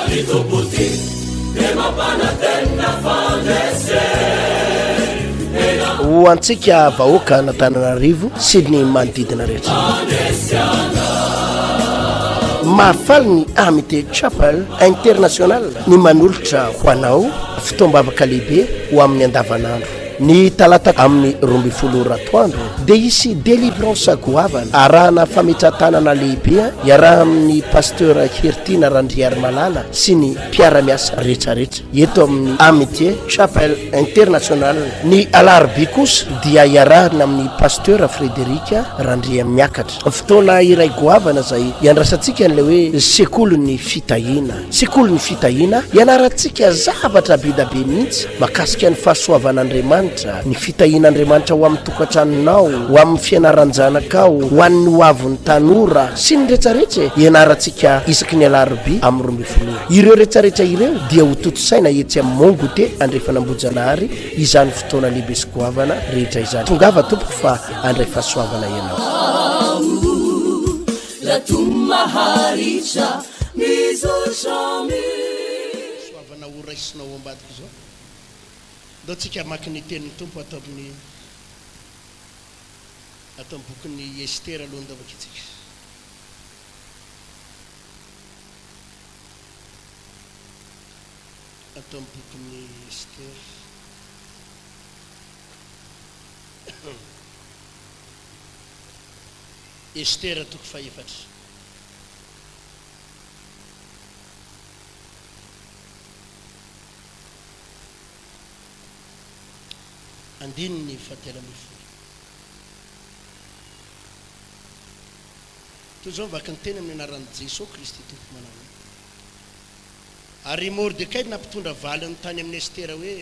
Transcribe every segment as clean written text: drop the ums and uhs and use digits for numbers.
Ny Tompo tia dia mampanantena fandresena. Ho antsika vahoaka an'Antananarivo sy ny manodidina rehetra. Mahafaly ny Amity Chapel International ny manolotra ho anao fotoam-bavaka lehibe ho amin'ny andavanandro. Ny talata amin'ny 12 ora atoandro dia hisy délivrance goavana arahana fametrahan-tanana lehibe iarahan'ny Pasteur Heritiana Randriarimalala sy ny mpiara-miasa rehetrarehetra eto amin'ny Amitié Chapel International. Ny alarobia kosa dia iarahana amin'ny Pasteur Frédéric Randriamiakatra. Fotoana iray goavana izay iandrasantsika an'ilay hoe sekolin'ny fitahiana. Sekolin'ny fitahiana, ianarantsika zavatra be da be mihitsy mahakasika ny fahasoavan'Andriamanitra, ny fitahian'Andriamanitra ho amin'ny tokantranonao, ho amin'ny fianaran-janakao, ho an'ny ho avin'ny tanora, sy ny retraretra e! Ianarantsika isaky ny alarobia amin'ny 12 ora. Ireo retraretra ireo dia ho tontosaina etsy amin'ny Mont Goûter Andrefan'Ambohijanahary izany fotoana lehibe sy goavana rehetra izany. Tongava tompoko fa handray fahasoavana ianao. Soavana ho raisina ao ambadika izao. Ndao tsika hamaky ny tenin'ny Tompo ato amin'ny ato amin'ny bokin'ny Estera aloha ndao vakintsika. Ato amin'ny bokin'ny Estera. Estera toko fahefatra. Andininy fahatelo ambin'ny folo. Toy izao ny vaky ny teny amin'ny anaran'i Jesoa Kristy Tompo manao hoe, Ary i Mordekay nampitondra valiny tany amin'i Estera hoe,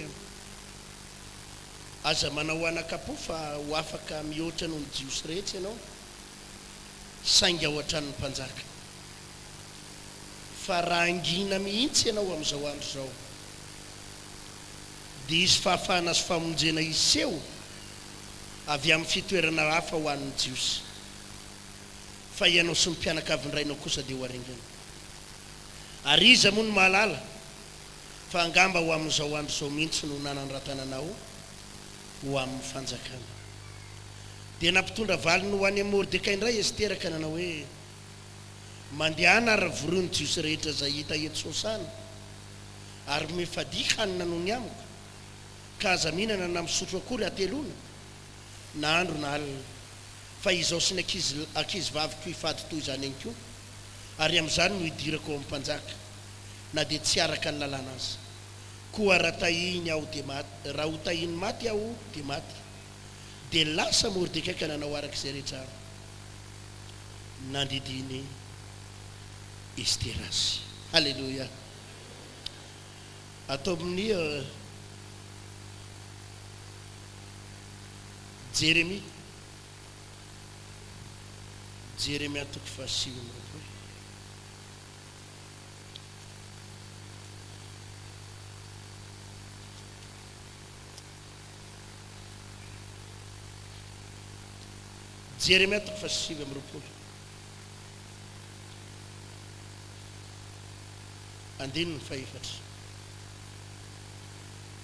Aza manao anakam-po fa ho afaka mihoatra noho ny Jiosy rehetra ianao, saingy ao an-tranon'ny mpanjaka. Fa raha hangina mihitsy ianao amin'izao andro izao, dia hisy fahafahana sy famonjena hiseho avy amin'ny fitoerana hafa ho an'ny Jiosy, fa ianao sy ny mpianakavin-drainao kosa dia ho aringana. Ary iza moa no mahalala fa angamba ho amin'izao andro izao mihitsy no nanandratana anao ho amin'ny fanjakana. Dia nampitondra valiny ho any amin'i Mordekay indray Estera ka nanao hoe, Mandehana ary vorio ny Jiosy rehetra izay hita eto Sosana, ary mifadia hanina noho ny amiko, ka aza mihinana na misotro akory hateloana, na andro na alina, fa izaho sy ny ankizy ankizivaviko hifady toy izany ihany koa, ary amin'izany no hidirako ao amin'ny mpanjaka. na dia tsy araka ny lalàna aza. Koa raha tahiny aho dia maty, raha ho tahiny maty aho dia maty. Dia lasa Mordekay ka nanao araka izay rehetra nandidian'i Estera azy. Haleloia! Ato amin'ny Jeremia, Jeremia toko fahasivy amby roapolo. Jeremia toko faha-29 andininy fahefatra.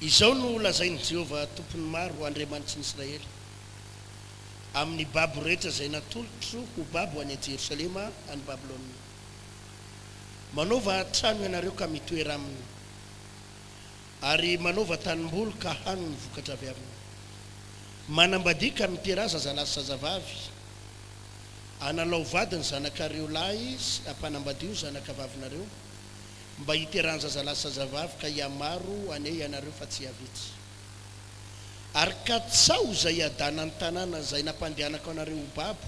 Izao no lazain'i Jehovah Tompon'ny maro, Andriamanitry ny Israely, amin'ny babo rehetra izay natolotro ho babo any Jerosalema any Babylona. Manaova trano ianareo ka mitoera aminy, ary manaova tanimboly ka hano ny vokatra avy aminy. Manambadia ka miteraha zazalahy sy zazavavy. Analao vady ny zanakareo lahy sy ampanambadio ny zanakavavinareo, mba hiterahany zazalahy sy zazavavy ka hihamaro anie ianareo fa tsy hihavitsy. Ary katsaho izay hiadanan'ny tanàna izay nampandehanako anareo ho babo,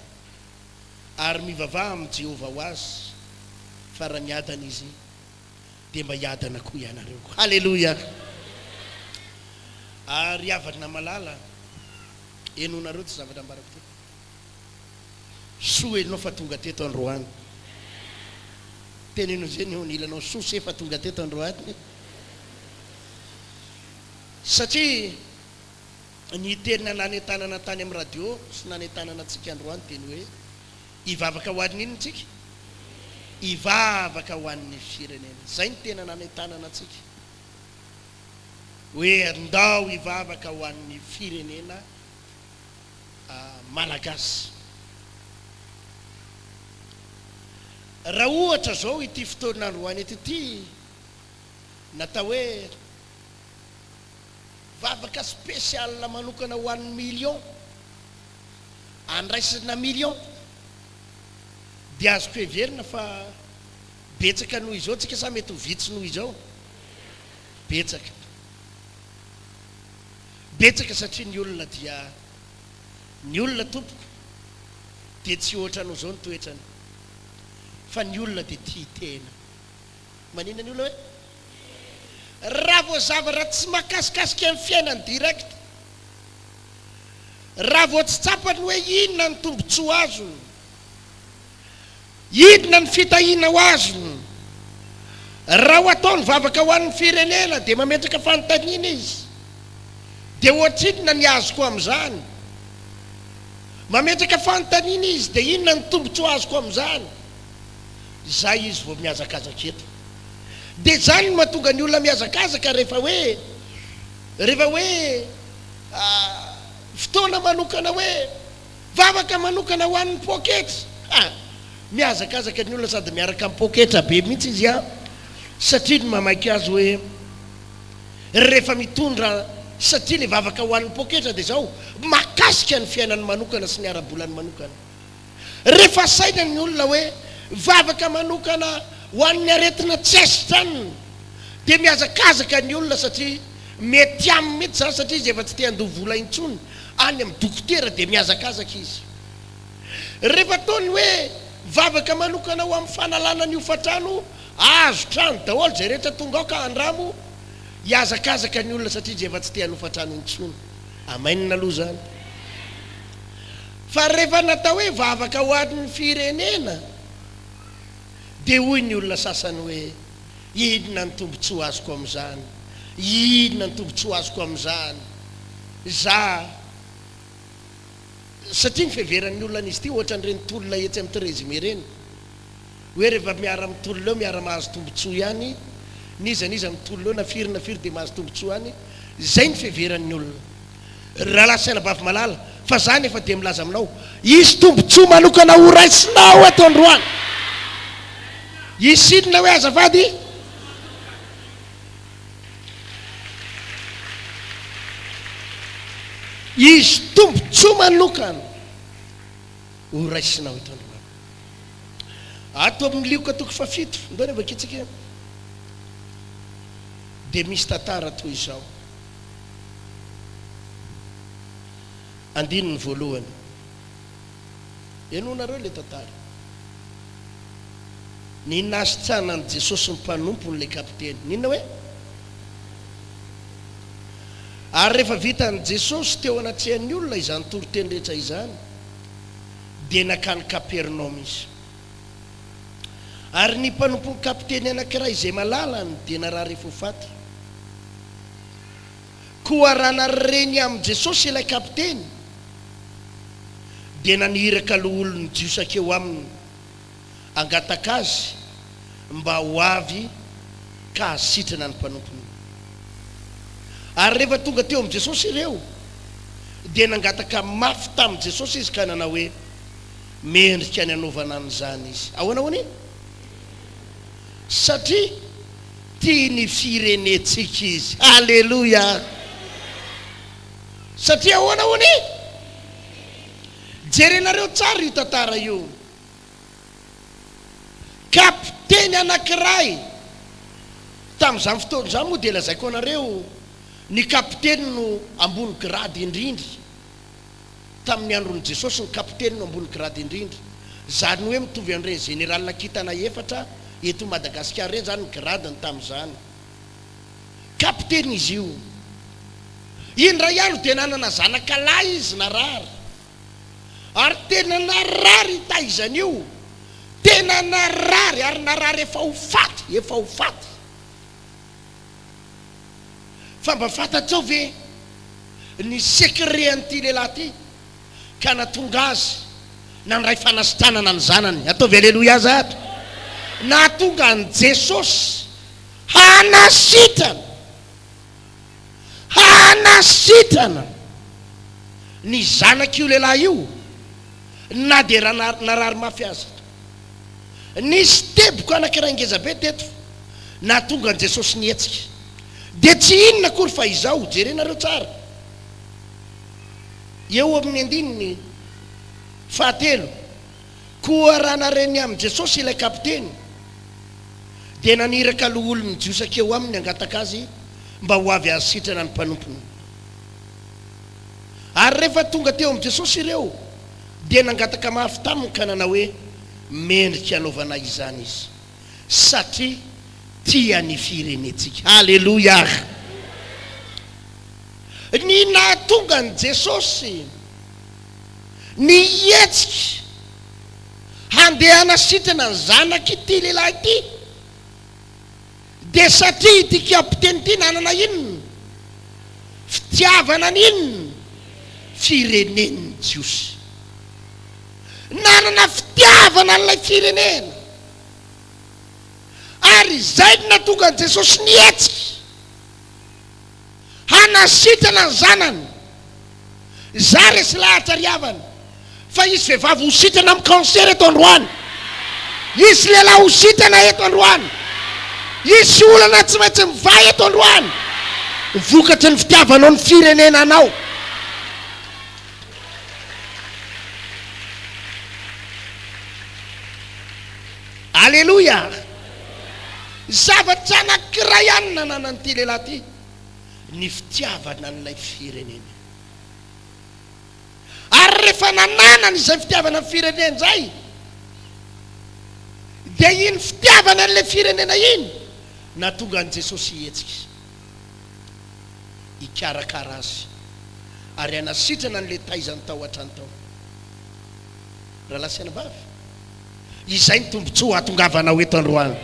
ary mivavaha amin'i Jehovah ho azy, fa raha miadana izy, dia mba hiadana koa ianareo. Haleloia! Ary havana malala, henoinareo ity zavatra ambarako ity. Soa ianao fa tonga teto androany. Teneno izay ny eo anilanao, soa se fa tonga teto androany. Satria Ny tena nanentanana tany amin'ny radio sy nanentanana antsika androany dia ny hoe hivavaka ho an'ny inona isika? Hivavaka ho an'ny firenena. Izay no tena nanentanana antsika. Hoe andao hivavaka ho an'ny firenena malagasy. Raha ohatra izao ity fotoana androany eto ity natao hoe vavaka spécial manokana ho an'ny million, andraisina million, dia azoko heverina fa betsaka noho izao tsika sa mety ho vitsy noho izao? Betsaka. Betsaka satria ny olona dia, ny olona tompoko dia tsy ohatranao izao ny toetrany fa ny olona dia tia tena. Maninona ny olona hoe? Raha vao zavatra tsy mahakasikasika ny fiainany direct, raha vao tsy tsapany hoe inona ny tombotsoa azony, Inona ny fitahiana ho azony? Raha ho atao ny vavaka ho an'ny firenena dia mametraka fanontaniana izy, dia ohatrinona ny azoko amin'izany? Mametraka fanontaniana izy dia inona ny tombontsoa azoko amin'izany? Izay izy vao mihazakazaka eto. Dia izany no mahatonga ny olona mihazakazaka rehefa hoe rehefa hoe fotoana manokana hoe Vavaka manokana ho an'ny poketra. Ha! Mihazakazaka ny olona sady miaraka amin'ny poketra be mihitsy izy an! Satria ny mamaika azy hoe rehefa mitondra satria ilay vavaka ho an'ny poketra dia izao, mahakasika ny fiainany manokana sy ny ara-bolany manokana. Rehefa asaina ny olona hoe vavaka manokana ho an'ny aretina tsy hay sitranina dia mihazakazaka ny olona satria mety aminy mihitsy izany satria izy efa tsy te handoa vola intsony Any amin'ny dokotera dia mihazakazaka izy. Rehefa ataony hoe vavaka manokana ho amin'ny fanalana ny hofantrano, azo trano daholo izay rehetra tonga ao ka andramo hihazakazaka ny olona satria izy efa tsy te hanofa trano intsony. Amen aloha izany. Fa rehefa natao hoe vavaka ho an'ny firenena dia hoy ny olona sasany hoe inona ny tombotsoa azoko amin'izany? Inona ny tombotsoa azoko amin'izany? Za, satria ny fiheveran'ny olona an'izy ity ohatran'ireny tolona etsy amin'ny Treize-Mai ireny, hoe rehefa miara mitolona eo miara mahazo tombotsoa ihany, n'iza n'iza mitolona eo na firy na firy dia mahazo tombotsoa ihany, izay ny fiheveran'ny olona. Ry rahalahy sy anabavy malala, fa za nefa dia milaza aminao, hisy tombotsoa manokana ho raisinao eto androany. Hisy inona hoe azafady? Izy tombontsoa manokana ho raisinao eto androany. Ato amin'ny Lioka toko fahafito, ndao ny vakintsika, dia misy tantara toy izao. Andininy voalohany. Henoinareo ilay tantara. Ny nasitranan'i Jesosy ny mpanompony ilay kapiteny. N'inona hoe? Ary rehefa vitan'i Jesosy teo anatrehan'ny olona izany toriteny rehetra izany, dia nankany Kapernaomy izy. Ary ny mpanompon'ny kapiteny anankiray izay malalany dia narary efa ho faty. Koa raha nare ny amin'i Jesosy ilay kapiteny, dia naniraka loholon'ny Jiosy hankeo aminy. hangataka azy mba ho avy ka hahasitrana ny mpanompony. Ary rehefa tonga teo amin'i Jesosy ireo, dia nangataka mafy tamin'i Jesosy izy ka nanao hoe, Mendrika ny hanaovana an'izany izy. Ahoana hono e? Satria tia ny firenentsika izy. Aleloia! Satria ahoana hono e? Jerenareo tsara io tantara io. Kapiteny anankiray, tamin'izany fotoana izany moa dia lazaiko anareo, ny kapiteny no ambony grady indrindra, tamin'ny andron'i Jesosy ny kapiteny no ambony grady indrindra, izany hoe mitovy amin'ireny général kintana efatra eto Madagasikara ireny izany ny gradiny tamin'izany. Kapiteny izy io. Indray andro dia nanana zanaka lahy izy narary. Ary tena narary itaizany io, tena narary ary narary efa ho faty, efa ho faty. Fa mba fantatrao ve ny secret an'ity lehilahy ity ka nahatonga azy nandray fanasitranana ny zanany? Ataovy aleloia aza ato. Nahatonga an'i Jesosy hanasitrana, hanasitrana ny zanak'io lehilahy io na dia narary mafy aza. Nisy teboka anankiray ngezabe teto nahatonga an'i Jesosy nihetsika. Dia tsy inona akory fa izao, jerenareo tsara, eo amin'ny andininy fahatelo, Koa raha nare ny amin'i Jesosy ilay kapiteny, dia naniraka loholon'ny Jiosy hankeo aminy hangataka azy mba ho avy hahasitrana ny mpanompony. Ary rehefa tonga teo amin'i Jesosy ireo, dia nangataka mafy taminy ka nanao hoe, Mendrika hanaovana izany izy, satria tia ny firenentsika. Haleloia! Ny nahatonga an'i Jesosy nihetsika handeha hanasitrana ny zanak'ity lehilahy ity, dia satria ity kapiteny ity nanana inona? Fitiavana ny inona? Firenen'ny Jiosy. Nanana fitiavana an'ilay firenena. Ary izay no nahatonga an'i Jesosy nihetsika hanasitrana ny zanany. Za resy lahatra ry havana fa hisy vehivavy ho sitrana amin'ny cancer eto androany. Hisy lehilahy ho sitrana eto androany. Hisy olana tsy maintsy mivaha eto androany. Vokatry ny fitiavanao ny firenenanao. Aleloia! Zavatra anankiray ihany nananan'ity lehilahy ity, ny fitiavana an'ilay firenena. Ary rehefa nananany izay fitiavana ny firenena izay, dia iny fitiavana an'ilay firenena iny nahatonga an'i Jesosy hihetsika, hikarakara azy, ary hanasitrana an'ilay taizany tao hatrany tao. Rahalahy sy anabavy, izay ny tombontsoa hahatongavanao eto androany.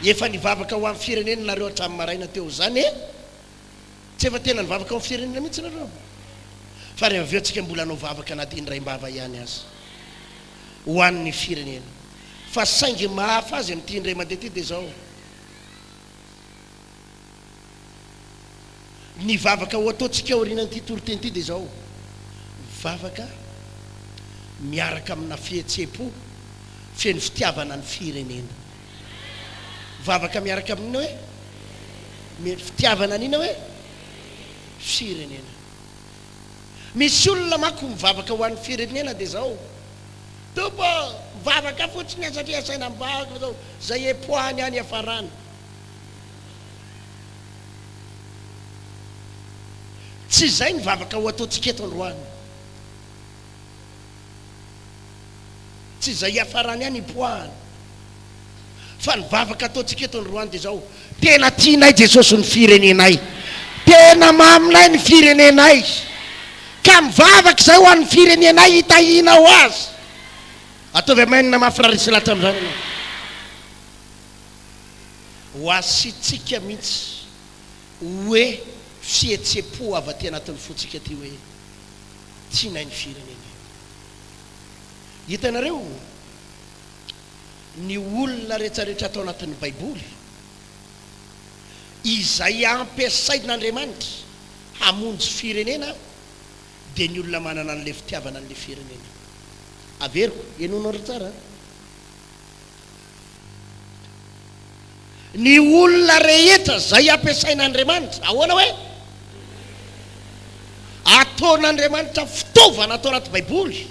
Efa nivavaka ho an'ny firenena nareo hatramin'ny maraina teo, izany e? Tsy efa tena nivavaka ho an'ny firenena mihitsy nareo? Fa rehefa avy eo tsika mbola hanao vavaka na dia indraim-bava ihany aza ho an'ny firenena. Fa saingy mahafa azy amin'ity indray mandeha ity dia izao. Ny vavaka ho ataontsika aorianan'ity toriteny ity dia izao, vavaka miaraka amina fihetseham-po feno fitiavana ny firenena. Vavaka miaraka amin'inona hoe? Fitiavana an'inona hoe? Firenena. Misy olona manko mivavaka ho an'ny firenena dia izao, Tompo ô, mivavaka fotsiny aho satria asaina mivavaka fa izao, izay epoahany any hiafarana. Tsy izay ny vavaka ho ataontsika eto androany. Tsy izay hiafarany ihany hipoahana. Fa ny vavaka ataontsika eto androany dia izao, tena tianay Jesosy ny firenenay. Tena maminay ny firenenay. Ka mivavaka izay ho an'ny firenenay hitahianao azy. Ataovy amen mafy raha resy lahatra amin'izany ianao. Ho asiantsika mihitsy hoe fihetsem-po avy aty anatin'ny fontsika aty hoe tianay ny firenenay. Hitanareo, ny olona rehetrarehetra ato anatin'ny Baiboly, izay ampiasain'Andriamanitra hamonjy firenena dia ny olona manana an'ilay fitiavana an'ilay firenena. Averiko, henoinareo tsara an. Ny olona rehetra izay ampiasain'Andriamanitra, ahoana hoe? Ataon'Andriamanitra fitaovana ato anaty Baiboly.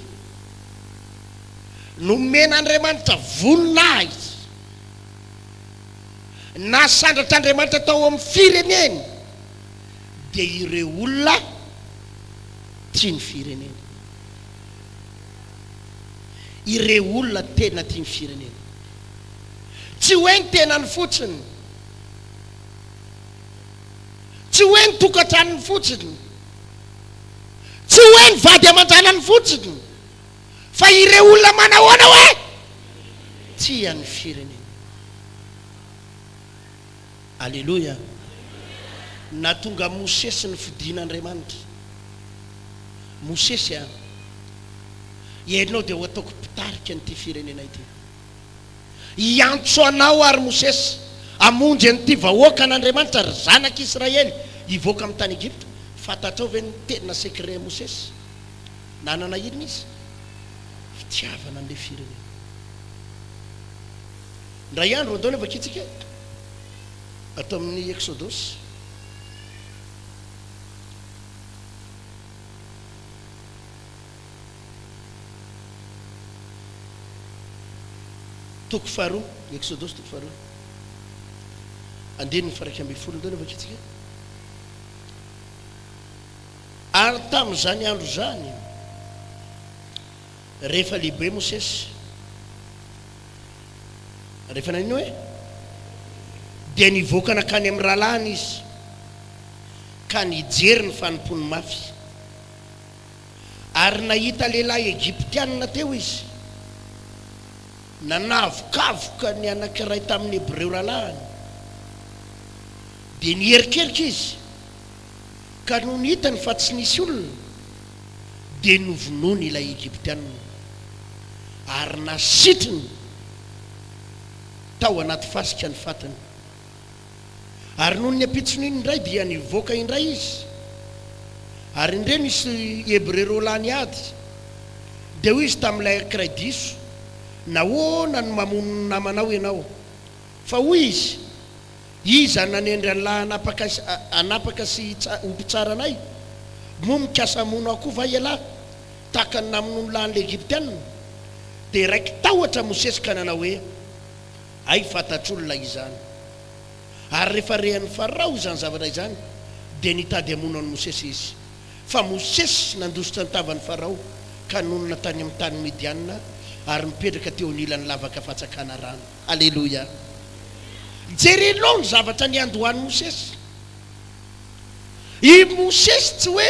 Nomen'Andriamanitra voninahitra. Nasandratr'Andriamanitra tao amin'ny fireneny dia ireo olona tia ny fireneny. Ireo olona tena tia ny fireneny. Tsy hoe ny tenany fotsiny. Tsy hoe ny tokantranony fotsiny. Tsy hoe ny vady aman-janany fotsiny. Fa ireo olona manahoana hoe tia ny fireneny. Aleloia. Nahatonga Mosesy ny fodian'Andriamanitra. Mosesy a, ianao dia ho ataoko mpitarika an'ity firenena ity. Hiantso anao ary Mosesy hamonjy an'ity vahoakan'Andriamanitra, ry zanak'Israely, hivoaka amin'ny tany Egypta. Fantatrao ve ny tena secret Mosesy? Nanana inona izy? Fitiavana an'ilay firenena. Indray andro, andao anie vakintsika ato amin'ny Eksodosy. Toko faharoa, Eksodosy toko faharoa, andininy faha 11, andao anie vakintsika. Ary tamin'izany andro izany, rehefa lehibe Mosesy, rehefa nanino hoe? Dia nivoaka nankany amin'ny rahalahiny izy, ka nijery ny fanompoany mafy. Ary nahita lehilahy egyptianina teo izy, nanavokavoka ny anankiray tamin'ny Hebreo rahalahiny. Dia niherikerika izy, ka nony hitany fa tsy nisy olona, dia novonoiny ilay Egyptianina, ary nasitriny tao anaty fasika ny fatiny. Ary nony ny ampitson'iny indray dia nivoaka indray izy, ary indre nisy Hebreo roa lahy niady. Dia hoy izy tamin'ilay ankiray diso, Nahoana no mamono ny namanao ianao? Fa hoy izy, Iza nanendry an'lah hanapaka hanapaka sy ho mpitsara anay? Moa mikasa hamono ahy koa va ialahy, tahaka ny namonoan'lah an'ilay Egyptiana? Dia raiki-tahotra Mosesy ka nanao hoe, Hay fantatr'olona izany. Ary rehefa rehan'i Farao izany zavatra izany, dia nitady hamono an'i Mosesy izy. Fa Mosesy nandositra ny tavan'i Farao ka nonina tany amin'ny tany Midiana ary nipetraka teo anilan'ny lavaka fantsakana rano. Aleloia! Jerenao ny zavatra niandohan'i Mosesy. I Mosesy tsy hoe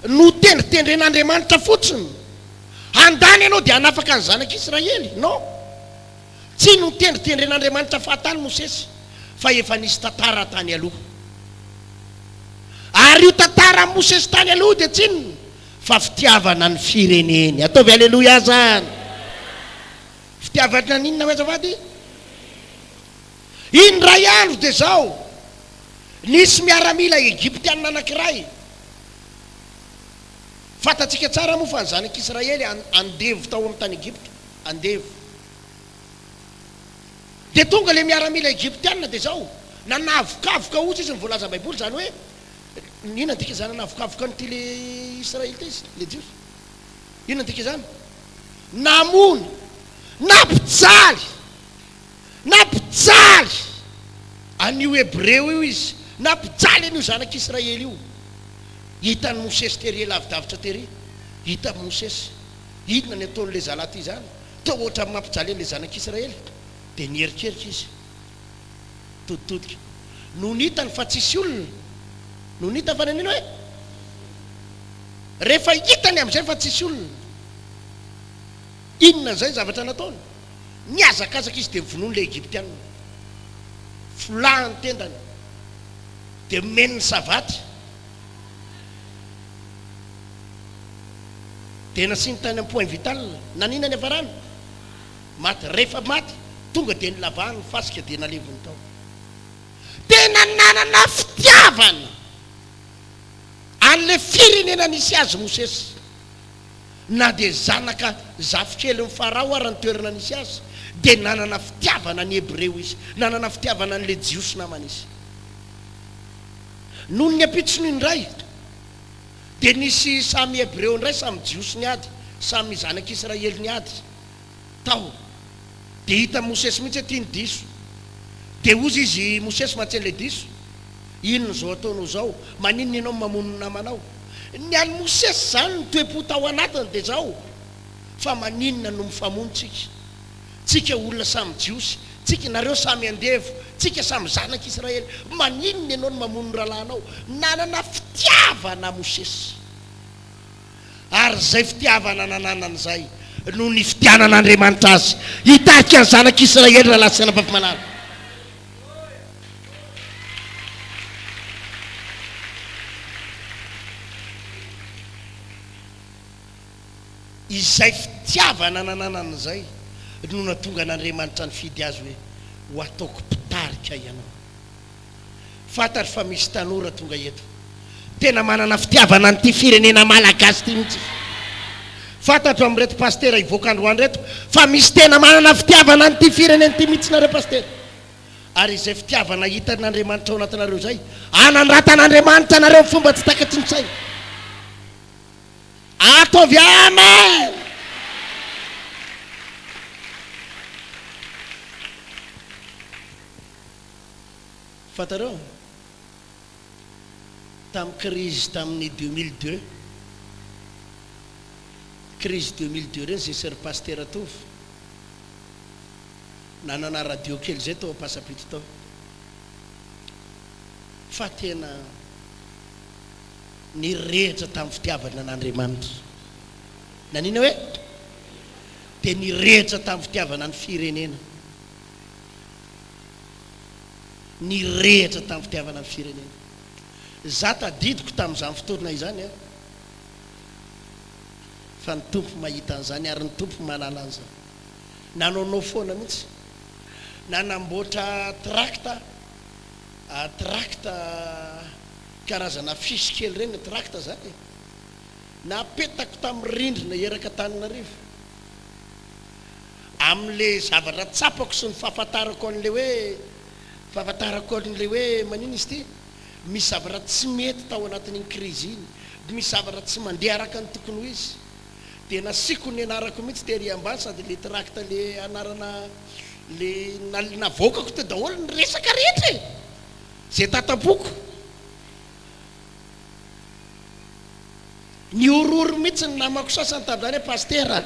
notendritendren'Andriamanitra fotsiny, handany ianao dia hanafaka ny zanak'Israely. Non. Tsy notendritendren'Andriamanitra fahatany Mosesy fa efa nisy tantara tany aloha. Ary io tantaran'i Mosesy tany aloha dia tsy inona fa fitiavana ny fireneny. Ataovy aleloia zany. Fitiavana an'inona hoe azafady? Indray andro dia zao, nisy miaramila egyptianina anankiray, fantatsika tsara moa fa ny zanak'Israely andevo tao amin'ny tany Egypta, andevo. Dia tonga ilay miaramila egyptiana dia izao, nanavokavoka ozy izy ny voalazan'ny baiboly, izany hoe, inona ny dikan'izany nanavokavoka an'ity le Israely ity izy, le jiosy? Inona ny dikan'izany? Namono, nampijaly, nampijaly an'io hebreo io izy, nampijaly an'io zanak'Israely io. Hitan'i Mosesy tery lavidavitra tery, hitan'i Mosesy, inona ny ataon'ilay zalahy ity izany? Toa ohatran'ny mampijaly an'ilay zanak'Israely. Dia nieritreritra izy. Nitoditodika. Nony hitany fa tsisy olona. Nony hitany fa nanino hoe? Rehefa hitany amin'izay fa tsisy olona. Inona izay ny zavatra nataony? Nihazakazaka izy dia novonoiny ilay Egyptiana. Folahany ny tendany. Dia nomeny ny savaty. Dia nasiany tany amin'ny point vital. Nanina ny hafarana? Maty. Rehefa maty, tonga dia nolavahany ny fasika dia naleviny tao. Tena nanana fitiavana an'ilay firenena nisy azy Mosesy. Na dia zanaka zafikelin'i Farao ara ny toerana nisy azy, dia nanana fitiavana ny Hebreo izy, nanana fitiavana an'ilay Jiosy namany izy. Nony ny ampitsony indray, Dia nisy samy Hebreo indray samy Jiosy niady, samy zanak'Israely niady tao. Dia hitan'i Mosesy mihitsy hoe ity ny diso. Dia hozy izy Mosesy mantsy an'ilay diso, Inona izao ataonao izao? Maninona ianao no mamono ny namanao? Ny an'i Mosesy izany ny toe-po tao anatiny dia izao, Fa maninona no mifamono tsika? Tsika olona samy jiosy, tsika nareo samy andevo, tsika samy zanak Israely, maninona ianao no mamono ny rahalahinao? Nanana fitiavana Mosesy. Ary izay fitiavana nananany izay no nifidianan'Andriamanitra azy hitarika ny zanak Israely rahalahy sy anabavy malala. Izay fitiavana nananany izay. No nahatonga an'Andriamanitra nifidy azy hoe ho ataoko mpitarika ianao. Fantatro fa misy tanora tonga eto tena manana fitiavana an'ity firenena malagasy ity mihitsy. Fantatro amin'ireto pasitera hivoaka androany ireto fa misy tena manana fitiavana an'ity firenena ity mihitsy nareo pasitera. Ary izay fitiavana hitan'Andriamanitra ao anatinareo izay, hanandratan'Andriamanitra anareo amin'ny fomba tsy takatry ny saina. Ataovy amen! Fantareo? Tamin'ny crise tamin'ny 2002, crise 2002 ireny zay sy ry Pasitera Tovo, nanana radio kely zay tao Ampasampito tao. Fa tena nirehitra tamin'ny fitiavana an'Andriamanitra. Nanina hoe? Dia nirehitra tamin'ny fitiavana ny firenena. Nirehitra tamin'ny fitiavana ny firenena. Za tadidiko tamin'izany fotoana izany an, fa ny Tompo mahita an'izany ary ny Tompo mahalala an'izany. Nanaonao foana mihitsy. Nanamboatra tract, tract karazana affiche kely ireny, tract zany e. Napetako tamin'ny rindrina erak'Antananarivo. Amin'le zavatra tsapako sy ny fahafantarako an'le hoe, fahafantarako an'le hoe manina izy ity, misy zavatra tsy mety tao anatin'iny crise iny, misy zavatra tsy mandeha araka ny tokony ho izy. Dia nasiako ny anarako mihitsy tery ambany sady le tract le anarana le navoakako teo daholo ny resaka rehetra e! Zay tatam-poko. Nihorohoro mihitsy ny namako sasany tamin'izany hoe Pasitera a!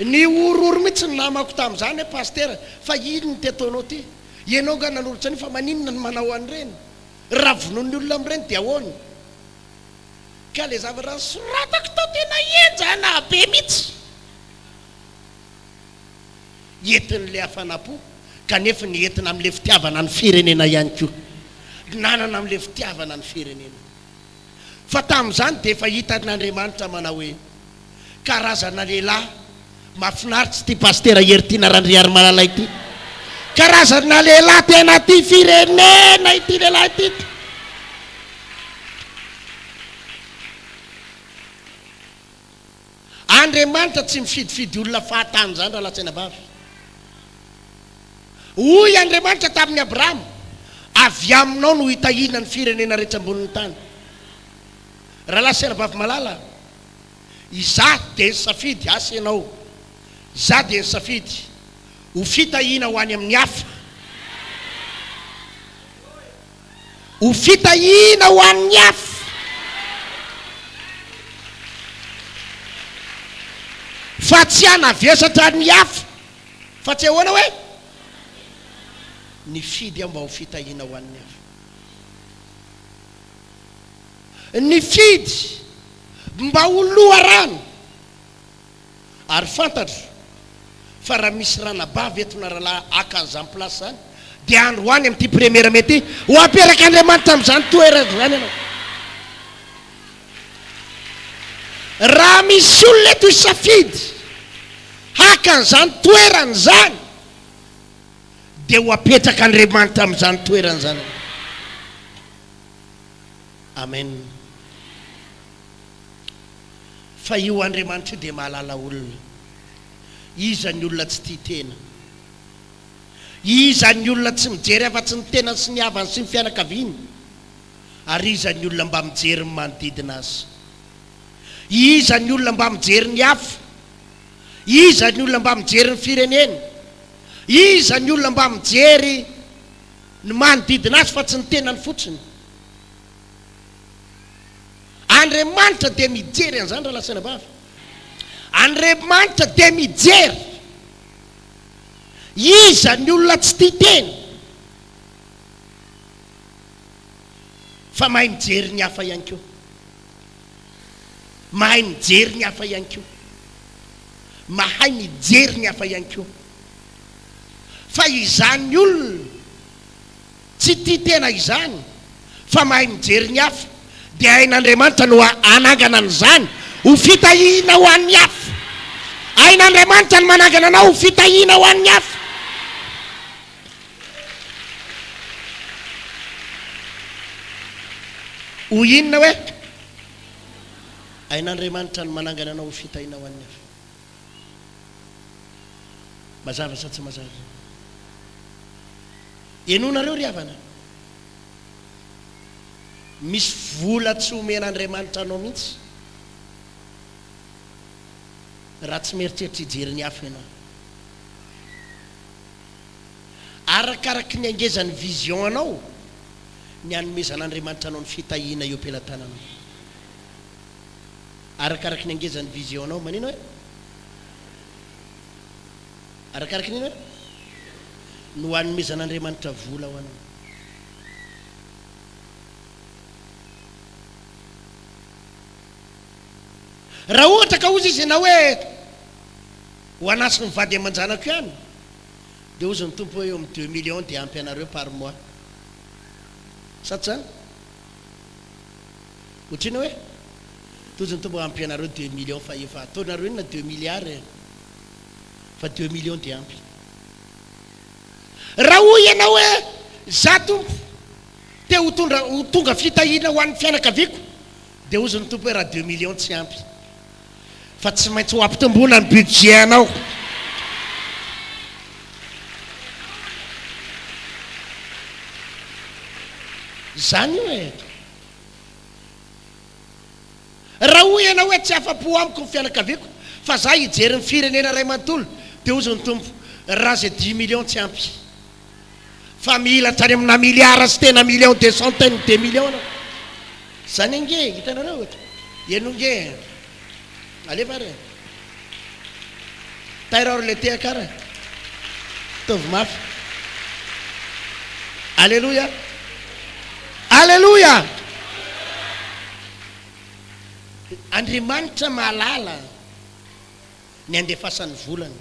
Nihorohoro mihitsy ny namako tamin'izany hoe Pasitera, fa inona ity ataonao ity? Ianao angaha nanolotra an'io fa maninona no manao an'ireny? Raha vonoin'ny olona amin'ireny dia ahoana? Ka ilay zavatra nosoratako tao tena henjana be mihitsy. Entin'ilay hafanam-po, kanefa ny entina amin'ilay fitiavana ny firenena ihany koa. Nanana amin'ilay fitiavana ny firenena. Fa tamin'izany dia efa hitan'Andriamanitra manao hoe, karazana lehilahy mahafinaritra ity Pasitera Heritiana Randriarimalala ity. Karazana lehilahy tena tia firenena ity lehilahy ity. Andriamanitra tsy mifidifidy olona fahatany izany rahalahy sy anabavy. Hoy Andriamanitra tamin'i Abrahama, Avy aminao no hitahiana ny firenena rehetra ambonin'ny tany. Rahalahy sy anabavy malala, izaho dia nisafidy, asa ianao, izaho dia nisafidy ho fitahiana ho any amin'ny hafa. Ho fitahiana ho an'ny hafa. Fa tsy hanavesatra ny hafa. Fa tsy ahoana hoe? Nifidy aho mba ho fitahiana ho an'ny hafa. Nifidy mba ho loharano. Ary fantatro fa raha misy ranabavy eto na rahalahy haka an'izany place izany dia androany amin'ity première mai ity ho aperak'Andriamanitra amin'izany toerana izany ianao. Raha misy olona eto hisafidy haka an'izany toerana izany dia ho apetrak'Andriamanitra amin'izany toerana izany ianao. Amen. Fa io Andriamanitra io dia mahalala olona. Iza ny olona tsy tia tena? Iza ny olona tsy mijery afa-tsy ny tenany sy ny havany sy ny fianakaviany? Ary iza ny olona mba mijery ny manodidina azy? Iza ny olona mba mijery ny hafa? Iza ny olona mba mijery ny fireneny? Iza ny olona mba mijery ny manodidina azy fa tsy ny tenany fotsiny? Andriamanitra dia mijery an'izany rahalahy sy anabavy. Andriamanitra dia mijery. Iza ny olona tsy tia tena fa mahay mijery ny hafa ihany koa. Mahay mijery ny hafa ihany koa. Mahay mijery ny hafa ihany koa. Fa izany olona Tsy tia tena izany fa mahay mijery ny hafa dia hain'Andriamanitra no hanangana an'izany ho fitahiana ho an'ny hafa. Hain'Andriamanitra ny manangana anao ho fitahiana ho an'ny hafa. Ho inona hoe? Hain'Andriamanitra ny manangana anao ho fitahiana ho an'ny hafa. Mazava sa tsy mazava? Henoinareo ry havana. Misy vola tsy omen'Andriamanitra anao mihitsy raha tsy mieritreritra hijery ny hafa ianao. Arakaraky ny hangezan'ny vision anao ny hanomezan'Andriamanitra anao ny fitahiana eo am-pelatananao. Arakaraky ny hangezan'ny vision anao, manino hoe? Arakaraky ny inona hoe? No hanomezan'Andriamanitra vola ho anao. Raha ohatra ka hozy izy ianao hoe ho anà sy ny vady aman-janako ihany, dia hozy ny Tompo hoe eo amin'ny deux millions dia ampy anareo par mois. Sa tsy izany? Ohatr'inona hoe? Dia hozy ny Tompo hoe ampy anareo deux millions fa efa ataonareo inona deux milliards e? Fa deux millions dia ampy. Raha hoy ianao hoe za Tompo te ho tondra ho tonga fitahiana ho an'ny fianakaviako dia hozy ny Tompo hoe raha deux millions tsy ampy fa tsy maintsy ho ampitomboina ny budget anao. Zany io e. Raha hoy ianao hoe tsy afa-po amiko ny fianakaviako fa za hijery ny firenena iray manontolo dia hozy ny Tompo raha zay dix millions tsy ampy fa mila hatrany amina milliards sy tena millions des centaines de millions anao. Zany ange e, hitanareo e, henoy nge e, alefa ary e, tairo ary le tehaka ary e, ataovy mafy. Aleloia! Aleloia! Andriamanitra mahalala ny andefasany volany.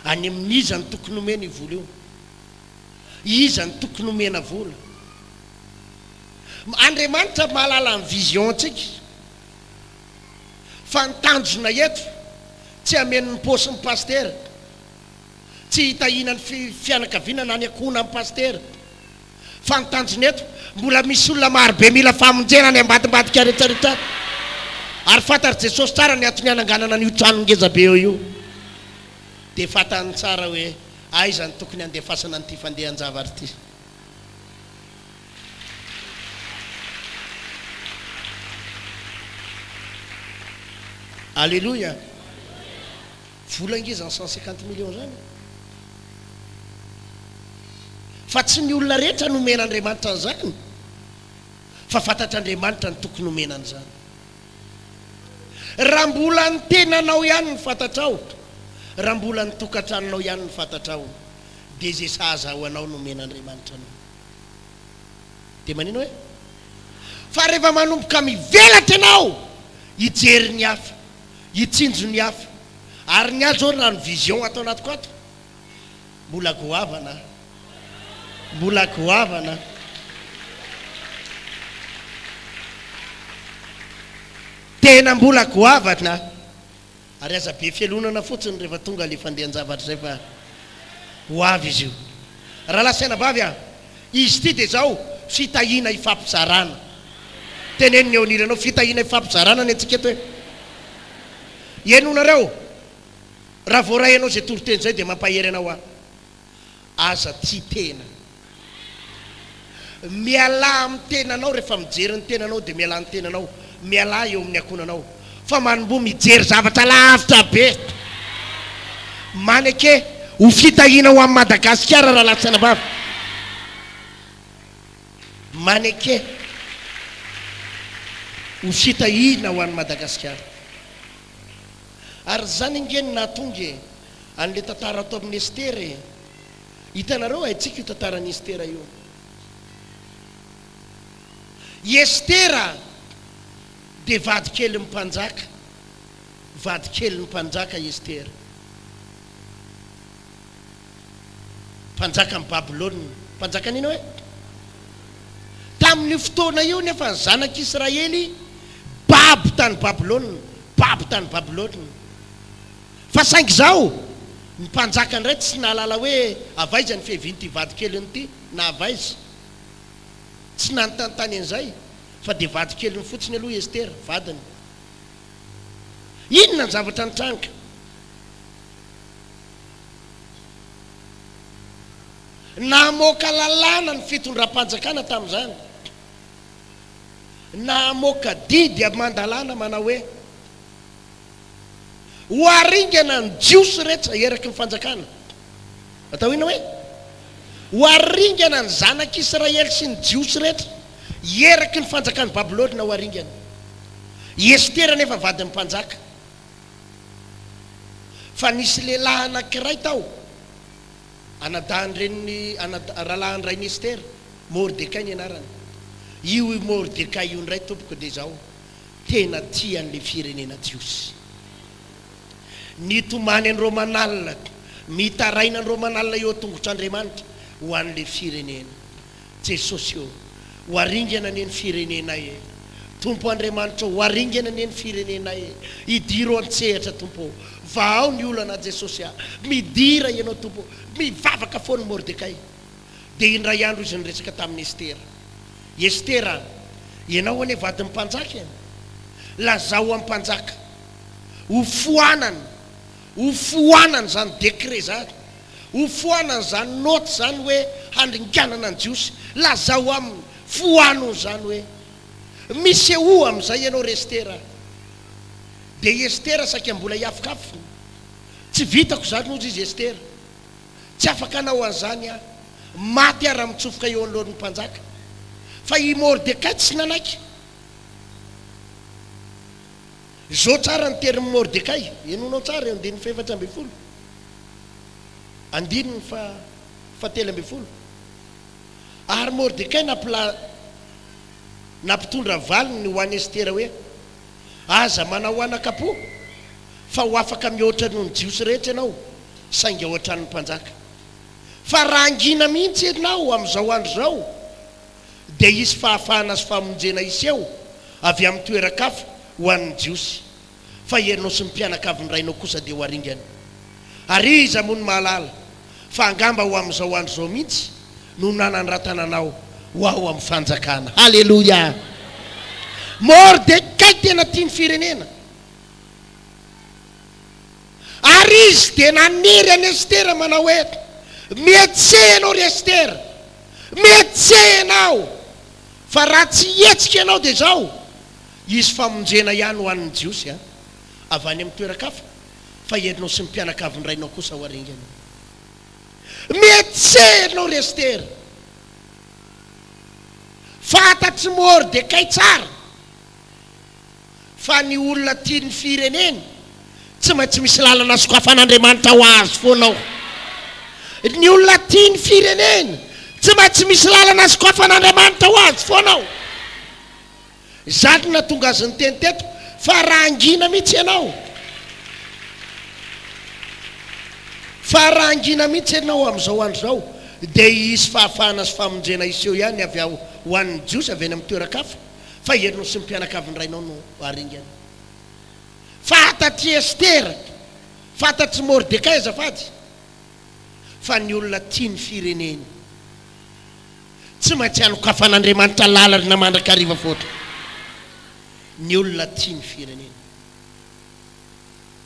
Any amin'iza no tokony omena io vola io? Iza no tokony omena vola? Andriamanitra mahalala ny vision antsika. Fa ny tanjona eto tsy hameno ny paosin'ny pasitera. Tsy hitahiana ny fianakaviana na ny ankohonan'ny pasitera. Fa ny tanjona eto, mbola misy olona marobe mila famonjena any ambadimbadika rehetra rehetra any. Ary fantatr'i Jesosy tsara ny antony hananganana an'io trano ngeza be eo io. Dia fantany tsara hoe aiza no tokony handefasana an'ity fandehan-javatra ity. Aleloia! Vola ange izany 150 millions izany e! Fa tsy ny olona rehetra no omen'Andriamanitra an'izany, fa fantatr'Andriamanitra ny tokony homena an'izany. Raha mbola ny tenanao ihany no fantatrao, raha mbola ny tokantranonao ihany no fantatrao, dia izay sahaza ho anao no omen'Andriamanitra anao. Dia manino hoe? Fa rehefa manomboka mivelatra ianao hijery ny hafa, hitsinjo ny hafa, ary ny ahy izao raha ny vision ato anatiko ato, Mbola goavana Mbola goavana Tena mbola goavana Ary aza be fialonana fotsiny rehefa tonga le fandehan-javatra izay fa ho avy izy io. Rahalahy sy anabavy a! Izy ity dia izao, fitahiana ifampizarana. Teneno ny eo anilanao, fitahiana ifampizarana ny antsika eto e! Henonareo? Raha voaray anao izay toriteny izay dia mampahery anao aho. Aza tia tena. Mialà amin'ny tenanao rehefa mijery ny tenanao dia mialà ny tenanao, mialà eo amin'ny ankohonanao fa manomboha mijery zavatra lavitra be. Maneke ho fitahiana ho an'i Madagasikara rahalahy sy anabavy. Maneke ho fitahiana ho an'i Madagasikara. Ary izany ange no nahatonga e, an'ilay tantara ato amin'ny Estera e. Hitanareo, haintsika io tantaran'i Estera io. I Estera dia vadikelin'ny mpanjaka, vadikelin'ny mpanjaka i Estera. Mpanjakan'i Babylona. Mpanjakan'inona hoe? Tamin'io fotoana io nefa ny zanak'Israely babo tany Babylona. Babo tany Babylona. Fa saingy izao, ny mpanjaka indray tsy nahalala hoe avy aiza ny fiavian'ity vadikeliny ity na avy aiza. Tsy nanontanontany an'izay, fa dia vadikeliny fotsiny aloha i Estera, vadiny. Inona ny zavatra nitranga? Namoaka lalàna ny fitondram-panjakana tamin'izany. Namoaka didy aman-dalàna manao hoe, Ho aringana ny Jiosy rehetra eraky ny fanjakana. Atao inona hoe? Ho aringana ny zanak'Israely sy ny Jiosy rehetra eraky ny fanjakan'i Babylona ho aringana. I Estera anefa vadin'ny mpanjaka. Fa nisy lehilahy anankiray tao, anadahin-dreniny, anada, rahalahin-drain'i Estera, Mordekay ny anarany. Io i Mordekay io indray tompoko dia izao, tena tia an'ilay firenena jiosy. Nitomany andro aman'alina, mitaraina andro aman'alina eo an-tongotr'Andriamanitra ho an'ilay firenena. Jesosy ô, ho aringana anie ny firenenay e! Tompo Andriamanitra ô, ho aringana anie ny firenenay e! Idiro an-tsehatra Tompo ô! Vahao ny olana Jesosy a! Midira Ianao Tompo ô! Mivavaka foana i Mordekay. Dia indray andro izy niresaka tamin'i Estera. Estera a! Ianao anie vadin'ny mpanjaka e! Lazao amin'ny mpanjaka, hofoanana, hofoanana izany décret izany. Ho foanana izany note izany hoe handringanana ny Jiosy. Lazao aminy, foano izany hoe, Misehoa amin'izay ianao ry Estera a! Dia i Estera saika mbola hiafokafona. Tsy vitako izany hozy izy Estera. Tsy afaka hanao an'izany aho. Maty aho raha mitsofoka eo anoloan'ny mpanjaka. Fa i Mordekay tsy nanaiky. Izao tsara ny tenin'i Mordekay, henoinao tsara eo andininy fahefatra ambinifolo. Andininy faha-13. Ary Mordekay nampila nampitondra valiny ho an'i Estera hoe, Aza manao anakam-po, fa ho afaka mihoatra noho ny Jiosy rehetra ianao, saingy ao an-tranon'ny mpanjaka. Fa raha hangina mihitsy ianao amin'izao andro izao, dia hisy fahafahana sy famonjena hiseho avy amin'ny toeran-kafa ho an'ny Jiosy. Fa ianao sy ny mpianakavin'ny rainao kosa dia ho aringana. Ary iza moa no mahalala fa angamba ho amin'izao andro izao mihitsy no nanandratana anao ho ao amin'ny fanjakana. Haleloia! Mordekay tena tia ny firenena. Ary izy dia nanery an'i Estera manao hoe, Mihetseha ianao ry Estera! Mihetseha ianao! Fa raha tsy hihetsika ianao dia izao, Hisy famonjena ihany ho an'ny Jiosy avy any amin'ny toeran-kafa, fa ianao sy ny mpianakavin'ny rainao kosa ho aringana. Mihetseha ianao, ry Estera! Fantatr'i Mordekay tsara fa ny olona tia ny fireneny, tsy maintsy misy lalana sokafan'Andriamanitra ho azy foana ao. Ny olona tia ny fireneny, tsy maintsy misy lalana sokafan'Andriamanitra ho azy foana ao. Izany no nahatonga azy niteny teto fa raha hangina mihitsy ianao, fa raha hangina mihitsy ianao amin'izao andro izao, dia hisy fahafahana sy famonjena hiseho ihany avy ao ho an'ny Jiosy avy any amin'ny toeran-kafa, fa ianao sy ny mpianakavin'ny rainao no haringana. Fantatr'i Estera, fantatr'i Mordekay azafady, fa ny olona tia ny fireneny. Tsy maintsy hanokafan'Andriamanitra lalana mandrakariva foana ny olona tia ny firenena.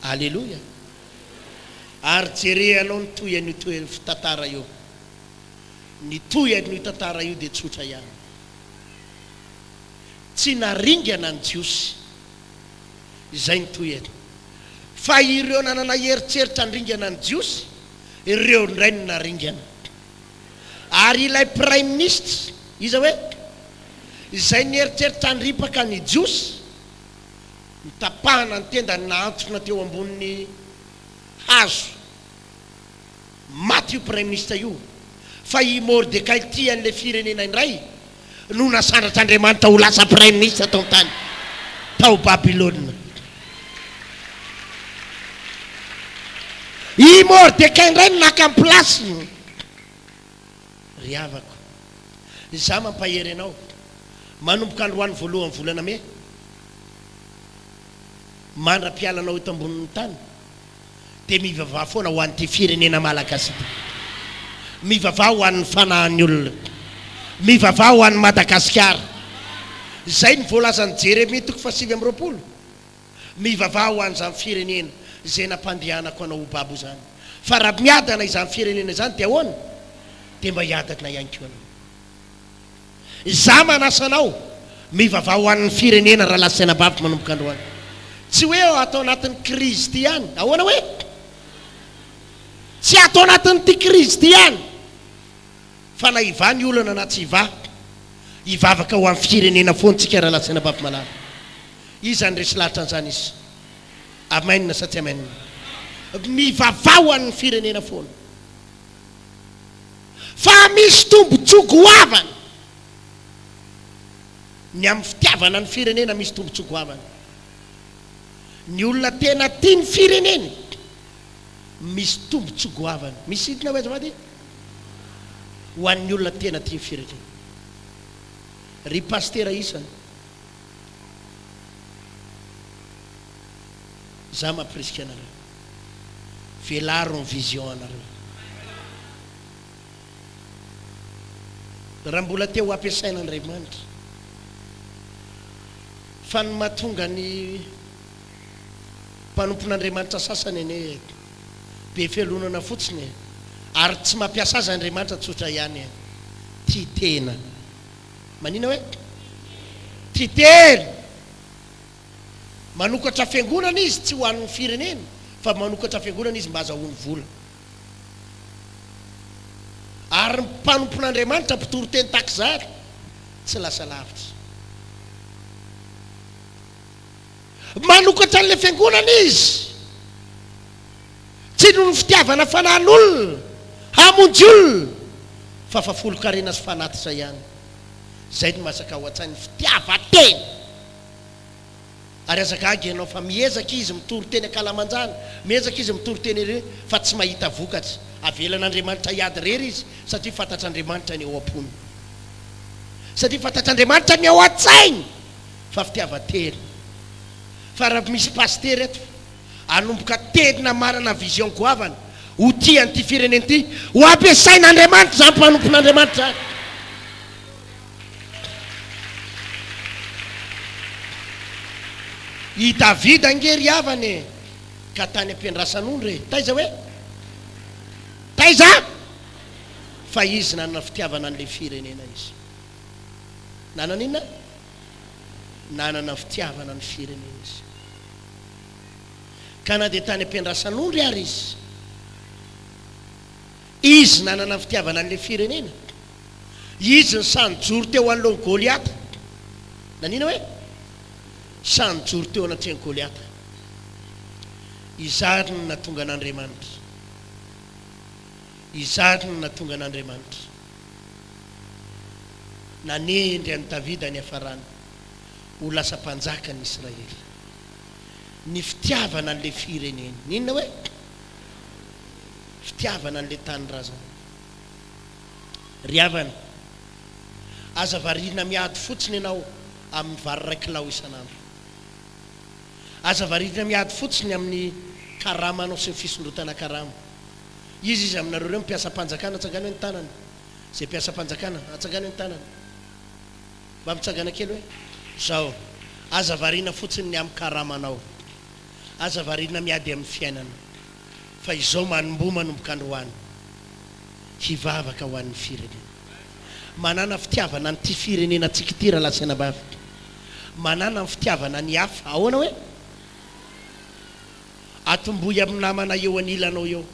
Aleloia! Ary jereanao ny tohin'io toe tantara io. Ny tohin'io tantara io dia tsotra ihany. Tsy naringana ny Jiosy. Izay ny tohiny. Fa ireo nanana eritreritra handringana ny Jiosy, ireo indray no naringana. Ary ilay praiminisitra, iza hoe? Izay nieritreritra handripaka ny Jiosy, notapahana ny tendany nahantona teo ambonin'ny hazo. Maty io praiminisitra io. Fa i Mordekay tia an'ilay firenena indray no nasandratr'Andriamanitra ho lasa praiminisitra tao an-tany, tao Babylona. I Mordekay indray no naka ny place-ny. Ry havako, izaho mampahery anao, manomboka androany voalohan'ny volana mey. Mandra-pialanao eto ambonin'ny tany dia mivavaha foana ho an'ity firenena malagasy ity. Mivavaha ho an'ny fanahin'ny olona. Mivavaha ho an'i Madagasikara. Izay no voalazan'i Jeremia toko faha-29. Mivavaha ho an'izany firenena izay nampandehanako anao ho babo izany. Fa raha miadana izany firenena izany dia ahoana? Dia mba hiadana ihany koa ianao. Izaho manasa anao, mivavaha ho an'ny firenena rahalahy sy anabavy manomboka androany. Tsy hoe ato anatin'ny krizy ity ihany. Ahoana hoe? Tsy ato anatin'ity krizy ity ihany. Fa na hivaha ny olana na tsy hivaha, hivavaka ho an'ny firenena foana tsika rahalahy sy anabavy malala. Iza no resy lahatra an'izany izy? Amen sa tsy amen? Mivavaha ho an'ny firenena foana. Fa misy tombotsoa goavana. Ny amin'ny fitiavana ny firenena misy tombotsoa goavana. Ny olona tena tia ny fireneny misy tombotsoa goavana. Misy inona hoe azafady? Ho an'ny olona tena tia ny fireneny. Ry pasitera isany, za mampirisika anareo. Velaro ny vision anareo. Raha mbola te ho ampiasain'Andriamanitra. Fa ny mahatonga ny mpanompon'Andriamanitra sasany anie be fialonana fotsiny e. Ary tsy mampiasa azy Andriamanitra tsotra ihany e. Tia tena. Manina hoe? Tia tena. Manokatra fiangonana izy tsy ho an'ny firenena fa manokatra fiangonana izy mba azahoany vola. Ary ny mpanompon'Andriamanitra mpitory teny tahaka izany tsy lasa lavitra. Manokatra an'ilay fiangonana izy tsy noho ny fitiavana fanahin'olona hamonjy olona fa fahafolon-karena sy fanatitra ihany. Izay no masaka ao an-tsainy, fitiavan-tena. Ary aza gaga ianao fa miezaka izy mitory teny ankalamanjana, miezaka izy mitory teny ery fa tsy mahita vokatra. Avelan'Andriamanitra hiady irery izy satria fantatr'Andriamanitra ny ao am-pony. Satria fantatr'Andriamanitra ny ao an-tsainy fa fitiavan-tena. Fa raha misy pasitera eto hanomboka tena manana vision goavana ho tia an'ity firenena ity, ho ampiasain'Andriamanitra izany mpanompon'Andriamanitra izany. I Davida ange ry havana e, ka tany am-piandrasan'ondry e. Taiza hoe? Taiza? Fa izy nanana fitiavana an'ilay firenena izy. Nanana inona? Nanana fitiavana ny firenena izy. Ka na dia tany am-piandrasan'ondry ary izy, izy nanana fitiavana an'ilay firenena. Izy no sahy nijoro teo anoloan'i Goliata. Nanina hoe? Sahy nijoro teo anatrehan'i Goliata. Izany no nahatonga an'Andriamanitra. Izany no nahatonga an'Andriamanitra. Nanendry an'i Davida niafarany ho lasa mpanjakan'ny Israely. Ny fitiavana an'ilay fireneny. N'inona hoe? Fitiavana an'ilay tanindrazana. Ry havana, aza variana miady fotsiny ianao amin'ny vary iray kilao isan'andro. Aza variana miady fotsiny amin'ny karamanao sy ny fisondrotana karama. Iza iza aminareo ireo mpiasam-panjakana? Atsangano hoe ny tanana. Izay mpiasam-panjakana, atsangano hoe ny tanana. Mba mitsangana kely hoe. Izao, aza variana fotsiny ny amin'ny karamanao. Aza variana miady amin'ny fiainana. Fa izao manomboha manomboka androany. Hivavaka ho an'ny firenena. Manàna fitiavana an'ity firenenantsika ity rahalahy sy anabavy. Manàna ny fitiavana ny hafa. Ahoana hoe? Atombohy amin'ny namana eo anilanao eo.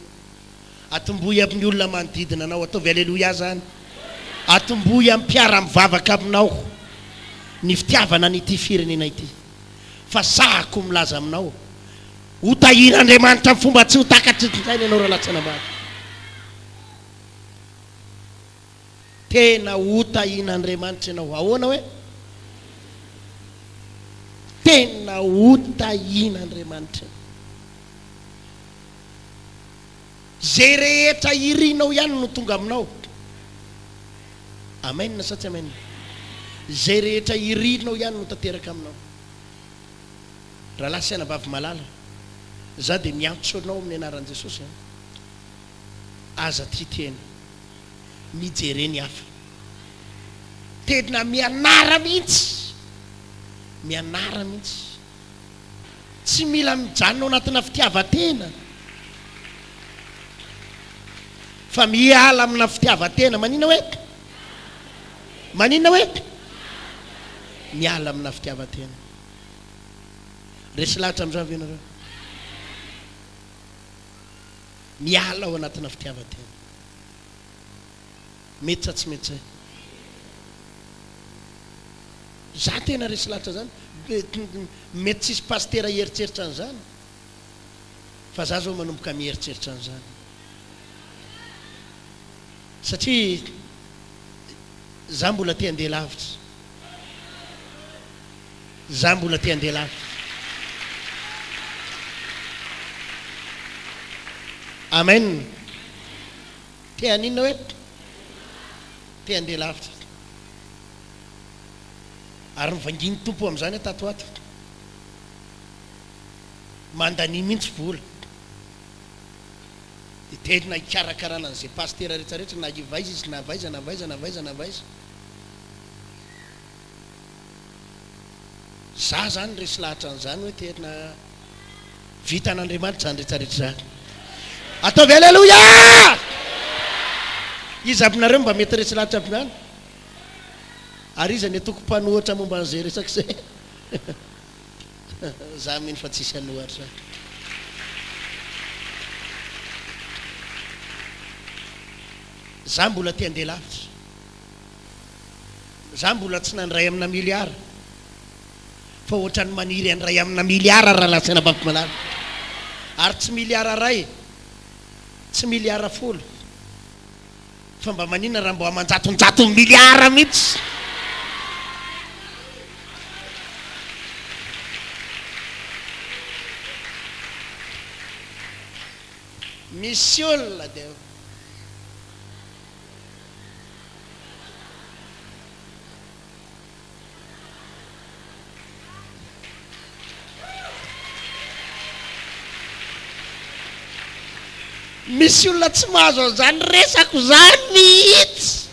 Atombohy amin'ny olona manodidina anao. Ataovy aleloia zany. Atombohy amin'ny mpiara-mivavaka aminao ny fitiavana an'ity firenena ity. Fa sahako milaza aminao, Ho tahian'Andriamanitra amin'ny fomba tsy ho takatry ny saina ianao rahalahy tsy hanambady. Tena ho tahian'Andriamanitra ianao. Ahoana hoe? Tena ho tahian'Andriamanitra ianao. Izay rehetra irinao ihany no tonga aminao. Amen sa tsy amen? Izay rehetra irinao ihany no tanteraka aminao. Rahalahy sy anabavy malala, za dia miantso anao amin'ny anaran'i Jesosy an! Aza tia tena. Mijere ny hafa. Tena mianara mihitsy. Mianara mihitsy. Tsy mila mijanona ao anatina fitiavan-tena. Fa miala amina fitiavan-tena. Maninona hoe? Maninona hoe? Miala amina fitiavan-tena. Resy lahatra amin'izany ve ianareo? Miala ao anatina fitiavan-tena. Mety sa tsy mety zay? Za tena resy lahatra zany. Mety tsisy pasitera hieritreritra an'izany. Fa za zao manomboka mieritreritra an'izany. Satria za mbola te handeha lavitra. Za mbola te handeha lavitra. Amen. Te haninona hoe? Te handeha lavitra. Ary novangian'ny Tompo amin'izany aho tato ho ato. Mandania mihitsy vola. Dia tena hikarakarana an'izay pasitera rehetra rehetra na avy aiza izy na avy aiza na avy aiza na avy aiza na avy aiza. Za zany resy lahatra an'izany hoe tena vitan'Andriamanitra izany rehetra rehetra izany. Ataovy Aleloia! Iza aminareo mba mety resy lahatra amin'izany? Ary iza ny antoko mpanohatra momba an'izay resaka izay? Za mino fa tsisy hanohatra. Za mbola te handeha lavitra. Za mbola tsy nandray amina milliard fa ohatran'ny maniry handray amina milliard rahalahy sy anabavy malala. Ary tsy milliard ray, tsy milliard folo fa mba maninona raha mbo aman-jatonjato milliard mihitsy. Misy olona dia. Misy olona tsy mahazo an'izany resako izany mihitsy.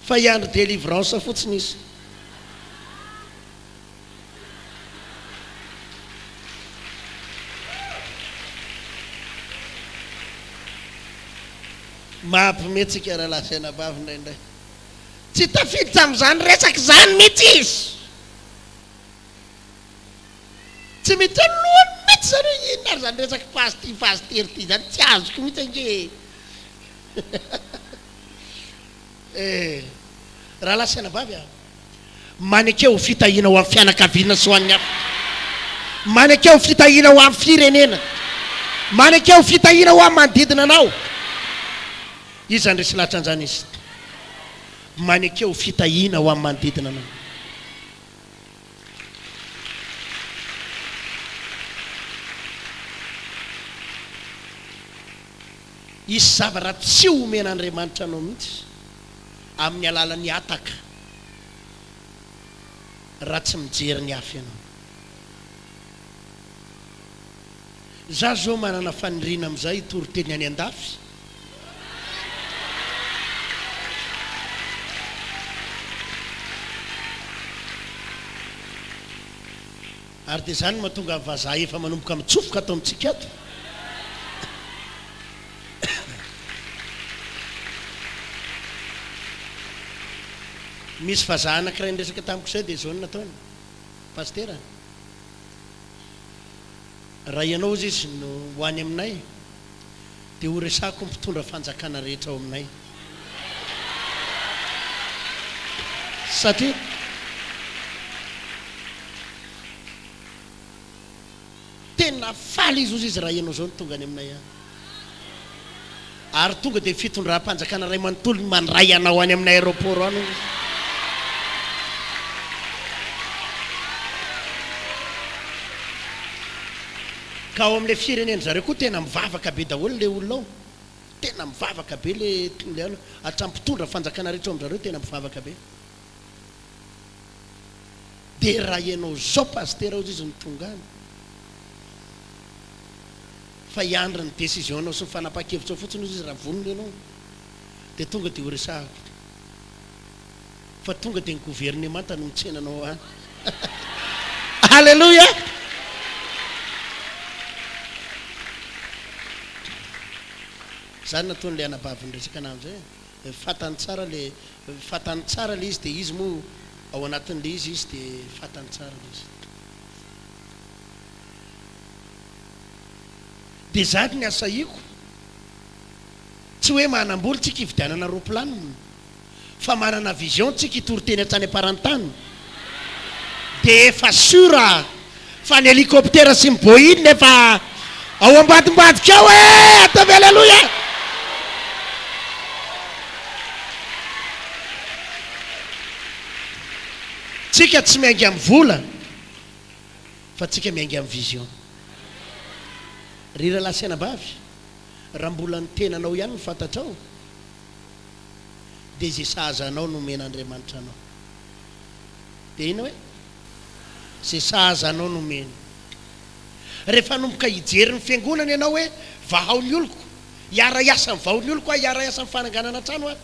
Fa hiandry délivrance fotsiny izy. Mahampime tsika rahalahy sy anabavy indraindray. Tsy tafiditra amin'izany resaka izany mihitsy izy. Tsy miditra ny lohany mihitsy izany hoe inona ary izany resaka pasty pasitery ity izany, tsy azoko mihitsy ange e. Eh, rahalahy sy anabavy a. Maneke ho fitahiana ho an'ny fianakaviana sy ho an'ny hafa. Maneke ho fitahiana ho an'ny firenena. Maneke ho fitahiana ho an'ny manodidina anao. Iza ny resy lahatra an'izany izy? Maneke ho fitahiana ho an'ny manodidina anao. Hisy zavatra tsy homen'Andriamanitra anao mihitsy amin'ny alalan'ny hataka raha tsy mijery ny hafa ianao. Za zao manana faniriana amin'izay hitory teny any andafy. Ary dia izany no mahatonga ny vazaha efa manomboka mitsofoka ato amintsika ato. Misy vazaha anankiray niresaka tamiko izay dia izao no nataony, Pasitera, raha ianao hozy izy no ho any aminay dia ho resahako ny mpitondra fanjakana rehetra ao aminay. Satria tena faly izy hozy izy raha ianao izao no tonga any aminay any. Ary tonga dia fitondram-panjakana iray manontolo no mandray anao any amin'ny aéroport any hozy izy. Ka ao amin'ilay firenen-dry zareo koa tena mivavaka be daholo ilay olona ao. Tena mivavaka be le le an, hatramin'ny mpitondra fanjakana rehetra ao amin-drareo tena mivavaka be. Dia raha ianao zao pasitera hozy izy no tonga any fa hiandry ny décision nao sy ny fanapahan-kevitrao fotsiny hozy izy raha vonona ianao dia tonga dia ho resahako fa tonga dia ny governemanta no mitsena anao any. Alléluia! Zany nataon'ilay anabavy niresaka anah amizay e. Fantany tsara le fantany tsara le izy dia izy moa ao anatin'le izy izy dia fantany tsara le izy. Dia zany ny asahiako. Tsy hoe manam-bola tsika hividianana roplanina. Fa manana vision tsika hitory teny hatrany am-parantany dia efa sur fa ny hélicoptère sy ny Boeing efa ao ambadimbadika ao e! Ataovy Alléluia! Tsika tsy miainga amin'ny vola fa tsika miainga amin'ny vision. Ry rahalahy sy anabavy, raha mbola ny tenanao ihany no fantatrao, dia izay sahaza anao no omen'Andriamanitra anao. Dia inona hoe? Izay sahaza anao no omeny. Rehefa hanomboka hijery ny fiangonana ianao hoe vahao ny oloko, hiara-hiasa amin'ny vao ny oloko aho, hiara-hiasa amin'ny fananganana trano aho,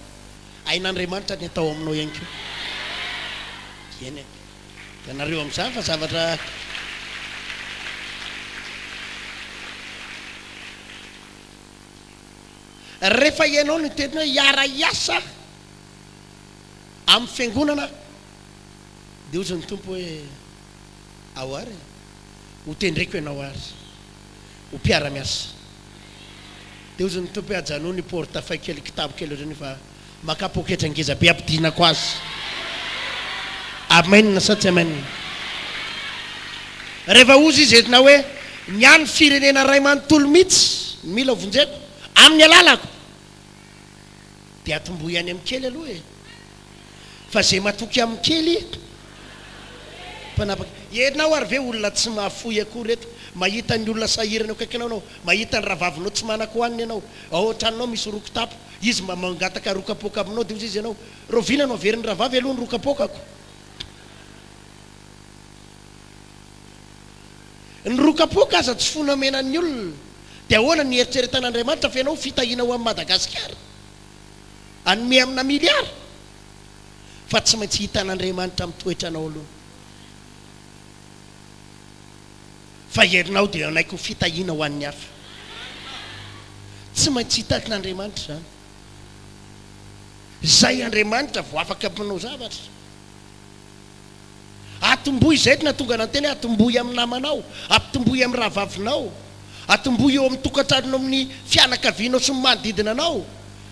hain'Andriamanitra ny atao aminao ihany koa. Eny e. Ianareo amin'izany fa zavatra. Rehefa ianao no niteny hoe hiara-hiasa amin'ny fiangonana dia hozy ny Tompo hoe ao ary e, ho tendreko ianao ary ho mpiara-miasa. Dia hozy ny Tompo hoe ajanony io portefeuille kely kitapo kely ohatrany io fa makà poketra ngeza be ampidinako azy. Amen sa tsy amen? Rehefa hozy izy entina hoe ny an'ny firenena iray manontolo mihitsy no mila vonjeko amin'ny alalako dia atombohy any amin'ny kely aloha e! Fa izay matoky amin'ny kely mpanapaka. Ianao ary ve olona tsy mahafoy akory eto? Mahita ny olona sahirana eo akaikinao ianao, mahita ny rahavavinao tsy manan-kohanina ianao, ao an-tranonao misy roa kitapo, izy mba mangataka roa kapoaka aminao dia hozy izy ianao, rahoviana no averin'ny rahavavy aloha ny roa kapoakako? Ny roa kapoaka aza tsy fonamenan'ny olona, dia ahoana ny hieritreretan'Andriamanitra fa ianao ho fitahiana ho an'i Madagasikara? Hanome amina miliara? Fa tsy maintsy hitan'Andriamanitra amin'ny toetranao aloha. Fa ianao dia hanaiky ho fitahiana ho an'ny hafa. Tsy maintsy hitan'Andriamanitra izany. Izay Andriamanitra vao afaka manao zavatra. Atombohy izay no nahatonga nanteny hoe atombohy amin'ny namanao, atombohy amin'ny rahavavinao, atombohy eo amin'ny tokantranonao amin'ny fianakavianao sy ny manodidina anao,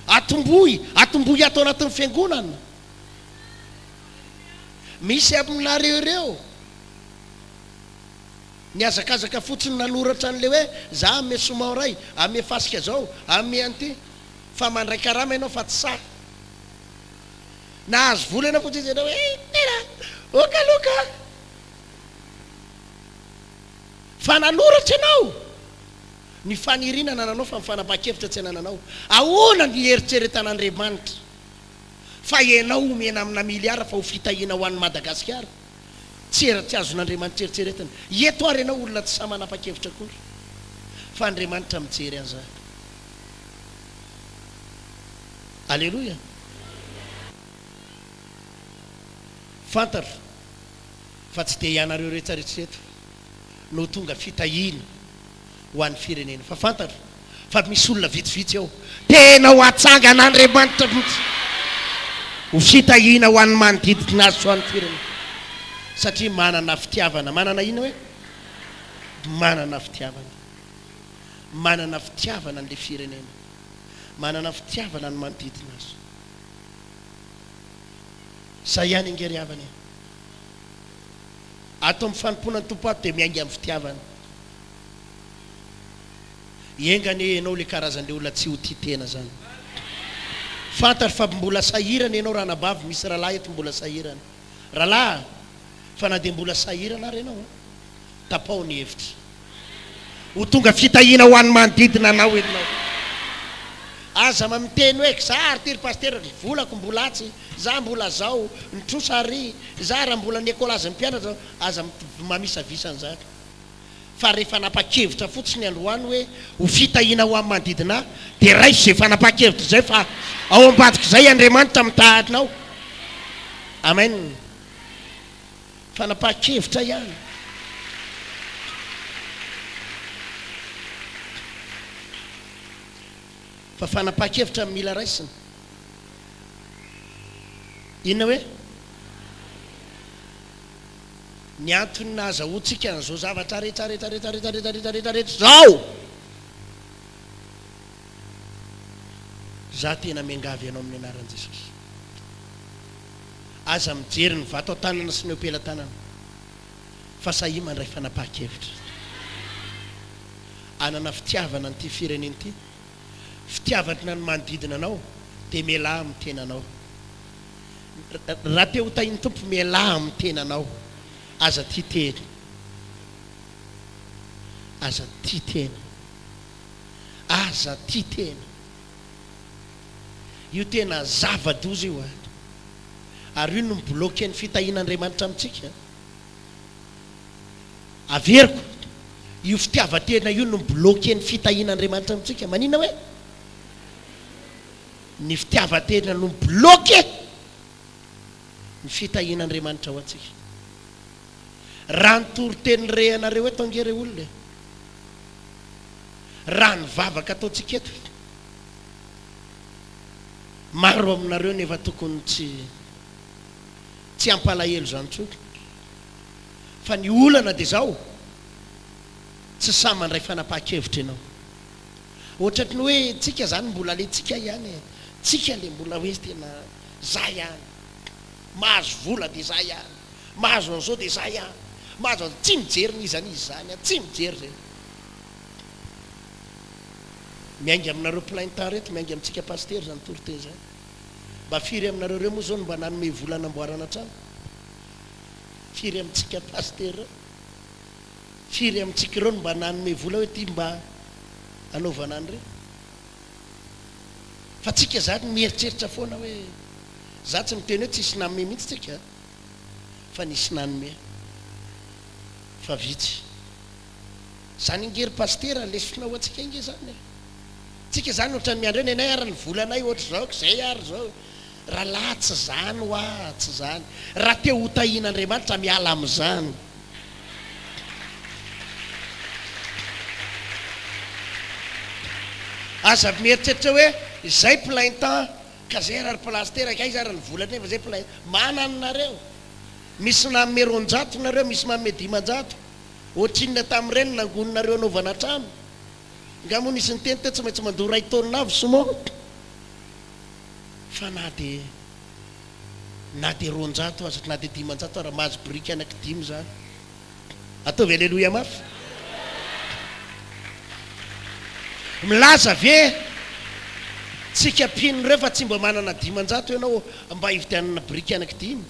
atombohy, atombohy ato anatin'ny fiangonana. Misy aminareo ireo nihazakazaka fotsiny nanoratra an'ilay hoe za ame ciment iray, ame fasika zao, ame an'ity, fa mandray karama ianao fa tsy sahy. Nahazo vola ianao fotsiny ianao hoe tena ok aloha ka. Fa nanoratra ianao. Ny faniriana anananao fa ny fanapahan-kevitra tsy anananao. Ahoana ny hieritreretan'Andriamanitra fa ianao omena amina miliara fa ho fitahiana ho an'i Madagasikara? Tsy tsy azon'Andriamanitra eritreretina. Eto ary ianao olona tsy sahy manapa-kevitra akory. Fa Andriamanitra mijery an'izany. Aleloia! Fantatro fa tsy dia ianareo rehetra rehetra eto no ho tonga fitahiana ho an'ny firenena, fa fantatro fa misy olona vitsivitsy ao tena ho atsangan'Andriamanitra mihitsy ho fitahiana ho an'ny manodidina azy sy ho an'ny firenena, satria manana fitiavana. Manana inona hoe? Manana fitiavana. Manana fitiavana an'ilay firenena. Manana fitiavana ny manodidina azy. Zay ihany ange ry havana e. Ato amin'ny fanompoana ny Tompo ato dia miainga amin'ny fitiavana. Enga anie ianao le karazan'le olona tsy ho tia tena zany. Fantatro fa mbola sahirana ianao ranabavy, misy rahalahy eto mbola sahirana. Rahalahy a, fa na dia mbola sahirana ary ianao a, tapaho ny hevitra. Ho tonga fitahiana ho an'ny manodidina anao ianao. Aza ma miteny hoe za ary ty ry pasitera ry volako mbola atsy, za mbola zao, ny trosa ary, za raha mbola ny écolage ny mpianatra, aza mamisavisa an'izany. Fa rehefa nanapa-kevitra fotsiny androany hoe ho fitahiana ho amin'ny manodidina ahy, dia raiso izay fanapahan-kevitra izay fa ao ambadik'izay Andriamanitra mitaha anao. Amen. Fanapahan-kevitra ihany. Fa fanapahan-kevitra no mila raisina. Inona hoe? Ny antony nahazahoantsika an'izao zavatra rehetra rehetra rehetra rehetra rehetra rehetra rehetra rehetra izao. Za tena miangavy anao amin'ny anaran'i Jesosy. Aza mijery ny vato an-tanana sy ny eo am-pelatanana fa sahia mandray fanapahan-kevitra. Hanana fitiavana an'ity firenena ity, fitiavana ny manodidina anao dia mialà amin'ny tenanao. Raha te ho tahin'ny Tompo, mialà amin'ny tenanao. Aza tia tena. Aza tia tena. Aza tia tena. Io tena zava-doza io an! Ary io no mi-bloquer ny fitahian'Andriamanitra amintsika. Averiko, io fitiavan-tena io no mi-bloquer ny fitahian'Andriamanitra amintsika. Maninona hoe? Ny fitiavan-tena no mi-bloquer ny fitahian'Andriamanitra ho antsika. Raha ny toriteny re anareo eto ange re olona e! Raha ny vavaka ataontsika eto, maro aminareo no efa tokony tsy tsy hampalahelo izany intsony. Fa ny olana dia izao, tsy sahy mandray fanapahan-kevitra ianao. Ohatratry ny hoe tsika izany mbola le tsika ihany e, tsika le mbola hoe tena za ihany, mahazo vola dia za ihany, mahazo an'izao dia za ihany, mahazo an'izao, tsy mijery n'iza n'iza izany an, tsy mijery izay. Miainga aminareo plein temps reto, miainga amintsika pasitera izany toriteny izany. Mba firy aminareo ireo moa izao no mba nanome vola hanamboarana trano? Firy amintsika pasitera ireo? Firy amintsika ireo no mba nanome vola hoe ty mba anaovana an'ireo? Fa tsika zany mieritreritra foana hoe, za tsy miteny hoe tsisy nanome mihitsy tsika fa nisy nanome fa vitsy. Zany ange ry pasitera lesona ho antsika ange zany e! Tsika zany ohatran'ny miandry hoe nenay ary ny volanay ohatr'izao k'izay ary zao. Rahalahy tsy zany hoa, tsy zany. Raha te ho tahian'Andriamanitra miala amin'izany. Aza mieritreritra hoe izay plein temps ka zay ary ry ka aiza ary ny vola nefa zay plein manana nareo. Misy nanome 200 nareo, misy manome 500. Ohatrinona tamin'ireny nangoninareo hanaovana trano? Nga moa nisy niteny teo tsy maintsy mandoa iray taonina avy ciment? Fa na dia na dia 200 aza, na dia 500 ara, mahazo biriky anaky dimy zany. Ataovy aleloia mafy. Milaza ve tsika mpino ireo fa tsy mba manana 500 ianao mba hividianana biriky anaky dimy?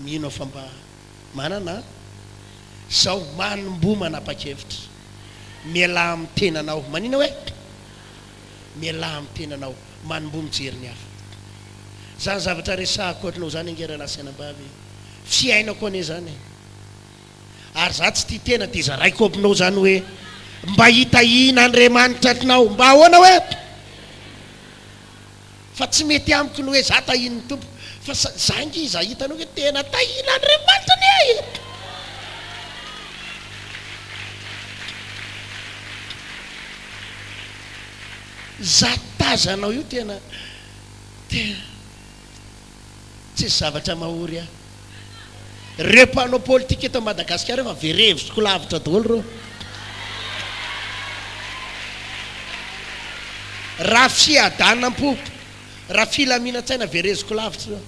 Mino aho fa mba manana an! Zao manomboha manapa-kevitra. Mialà amin'ny tenanao. Manina hoe? Mialà amin'ny tenanao. Manomboha mijery ny hafa. Zany zavatra resahako anao zany ange rahalahy sy anabavy e. Fiainako anie zany e. Ary za tsy tia tena dia zaraiko aminao zany hoe mba hitahian'Andriamanitra anao. Mba ahoana hoe? Fa tsy mety amiko ny hoe za tahian'ny Tompo fa za nge za hitanao hoe tena tahian'Andriamanitra anie ahy e! Za tazanao io tena tena tsisy zavatra mahory ahy. Reo mpanao politika eto Madagasikara efa verevoziko lavitra daholo reo. Raha fiadanam-po, raha filaminan-tsaina vereziko lavitra ireo.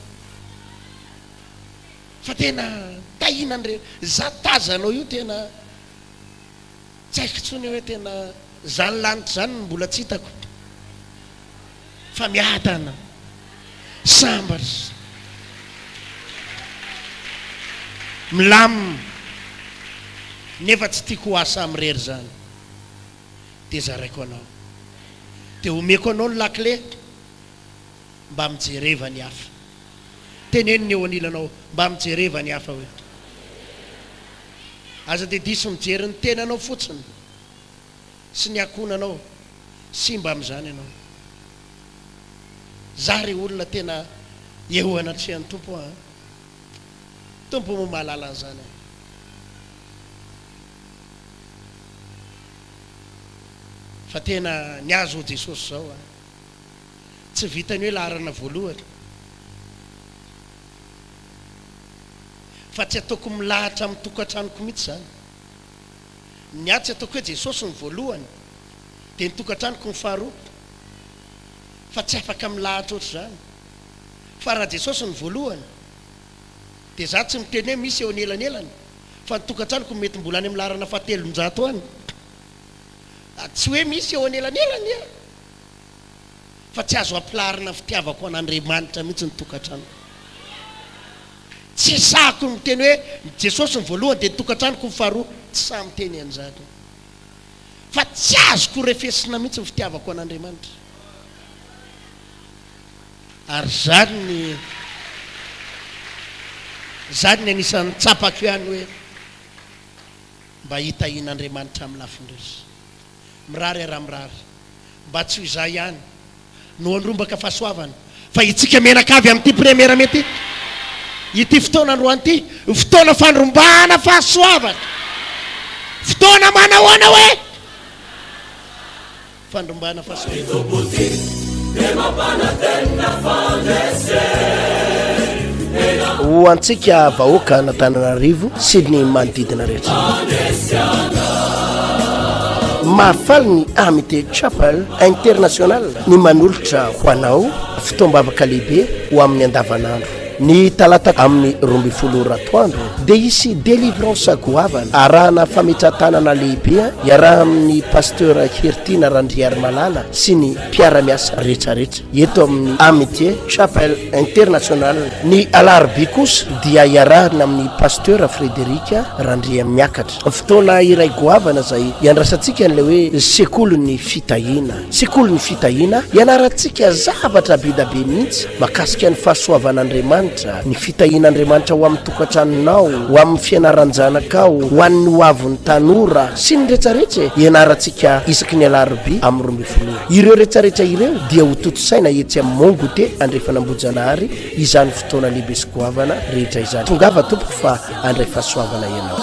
Fa tena tahiana an'ireny. Za tazanao io tena tsy haiko intsony hoe tena zany lanitra zany no mbola tsy hitako. Fa miadana, sambatra, milamina, nefa tsy tiako ho ahy samirery izany, dia zaraiko anao. Dia omeko anao ny lakile. Mba mijereva ny hafa. Teneno ny eo anilanao, mba mijereva ny hafa hoe. Aza dia diso mijery ny tenanao fotsiny sy ny ankohonanao, simba amin'izany ianao. Za re olona tena eo anatrehan'ny Tompo an! Tompo moa mahalala an'izany an! Fa tena ny azy ho Jesosy zao an! Tsy vitan'ny hoe laharana voalohany. Fa tsy ataoko milahatra amin'ny tokantranoko mihitsy izany. Ny ahy tsy ataoko hoe Jesosy no voalohany, dia ny tokantranoko no faharoa. Fa tsy afaka milahatra ohatr'izany. Fa raha Jesosy no voalohany, dia za tsy miteny hoe misy eo anelanelany, fa ny tokantranoko mety mbola any amin'ny laharana fahatelonjato any. Tsy hoe misy eo anelanelany an! Fa tsy azo ampilaharina fitiavako an'Andriamanitra mihitsy ny tokantranoko. Tsy sahako ny miteny hoe Jesosy ny voalohany dia ny tokantranoko ny faharoa. Tsy sahy miteny an'izany aho. Fa tsy azoko refesina mihitsy ny fitiavako an'Andriamanitra. Ary izany ny izany ny anisan'ny tsapako ihany hoe mba hitahian'Andriamanitra amin'ny lafiny rehetra. Mirary aho raha mirary. Mba tsy ho izaho ihany no handrombaka fahasoavana fa itsika mianakavy amin'ity première mai ity. Ity fotoana androany ity, fotoana fandrombahana fahasoavana. Fotoana manahoana hoe? Fandrombahana fahasoavana. Ho antsika vahoaka an'Antananarivo sy ny manodidina rehetra. Mahafaly ny Amity Chapel International ny manolotra ho anao fotoam-bavaka lehibe ho amin'ny andavanandro. Ny talata amin'ny 12 ora atoandro dia hisy délivrance goavana arahana fametrahan-tanana lehibe iarahan'ny Pasteur Heritiana Randriarimalala sy ny mpiara-miasa rehetrarehetra eto amin'ny Amitié Chapel International. Ny alarobia kosa dia iarahana amin'ny Pasteur Frédéric Randriamiakatra. Fotoana iray goavana izay iandrasantsika an'ilay hoe Sekolin'ny Fitahiana. Sekolin'ny Fitahiana, ianarantsika zavatra be da be mihitsy mahakasika ny fahasoavan'Andriamanitra, ny fitahian'Andriamanitra ho amin'ny tokantranonao, ho amin'ny fianaran-janakao, ho an'ny hoavin'ny tanora, sy ny retraretra e! Ianarantsika isaky ny alarobia amin'ny 12 ora. Ireo retraretra ireo dia ho tontosaina etsy amin'ny Mont Goûter Andrefan'Ambohijanahary izany fotoana lehibe sy goavana rehetra izany. Tongava tompoko fa handray fahasoavana ianao.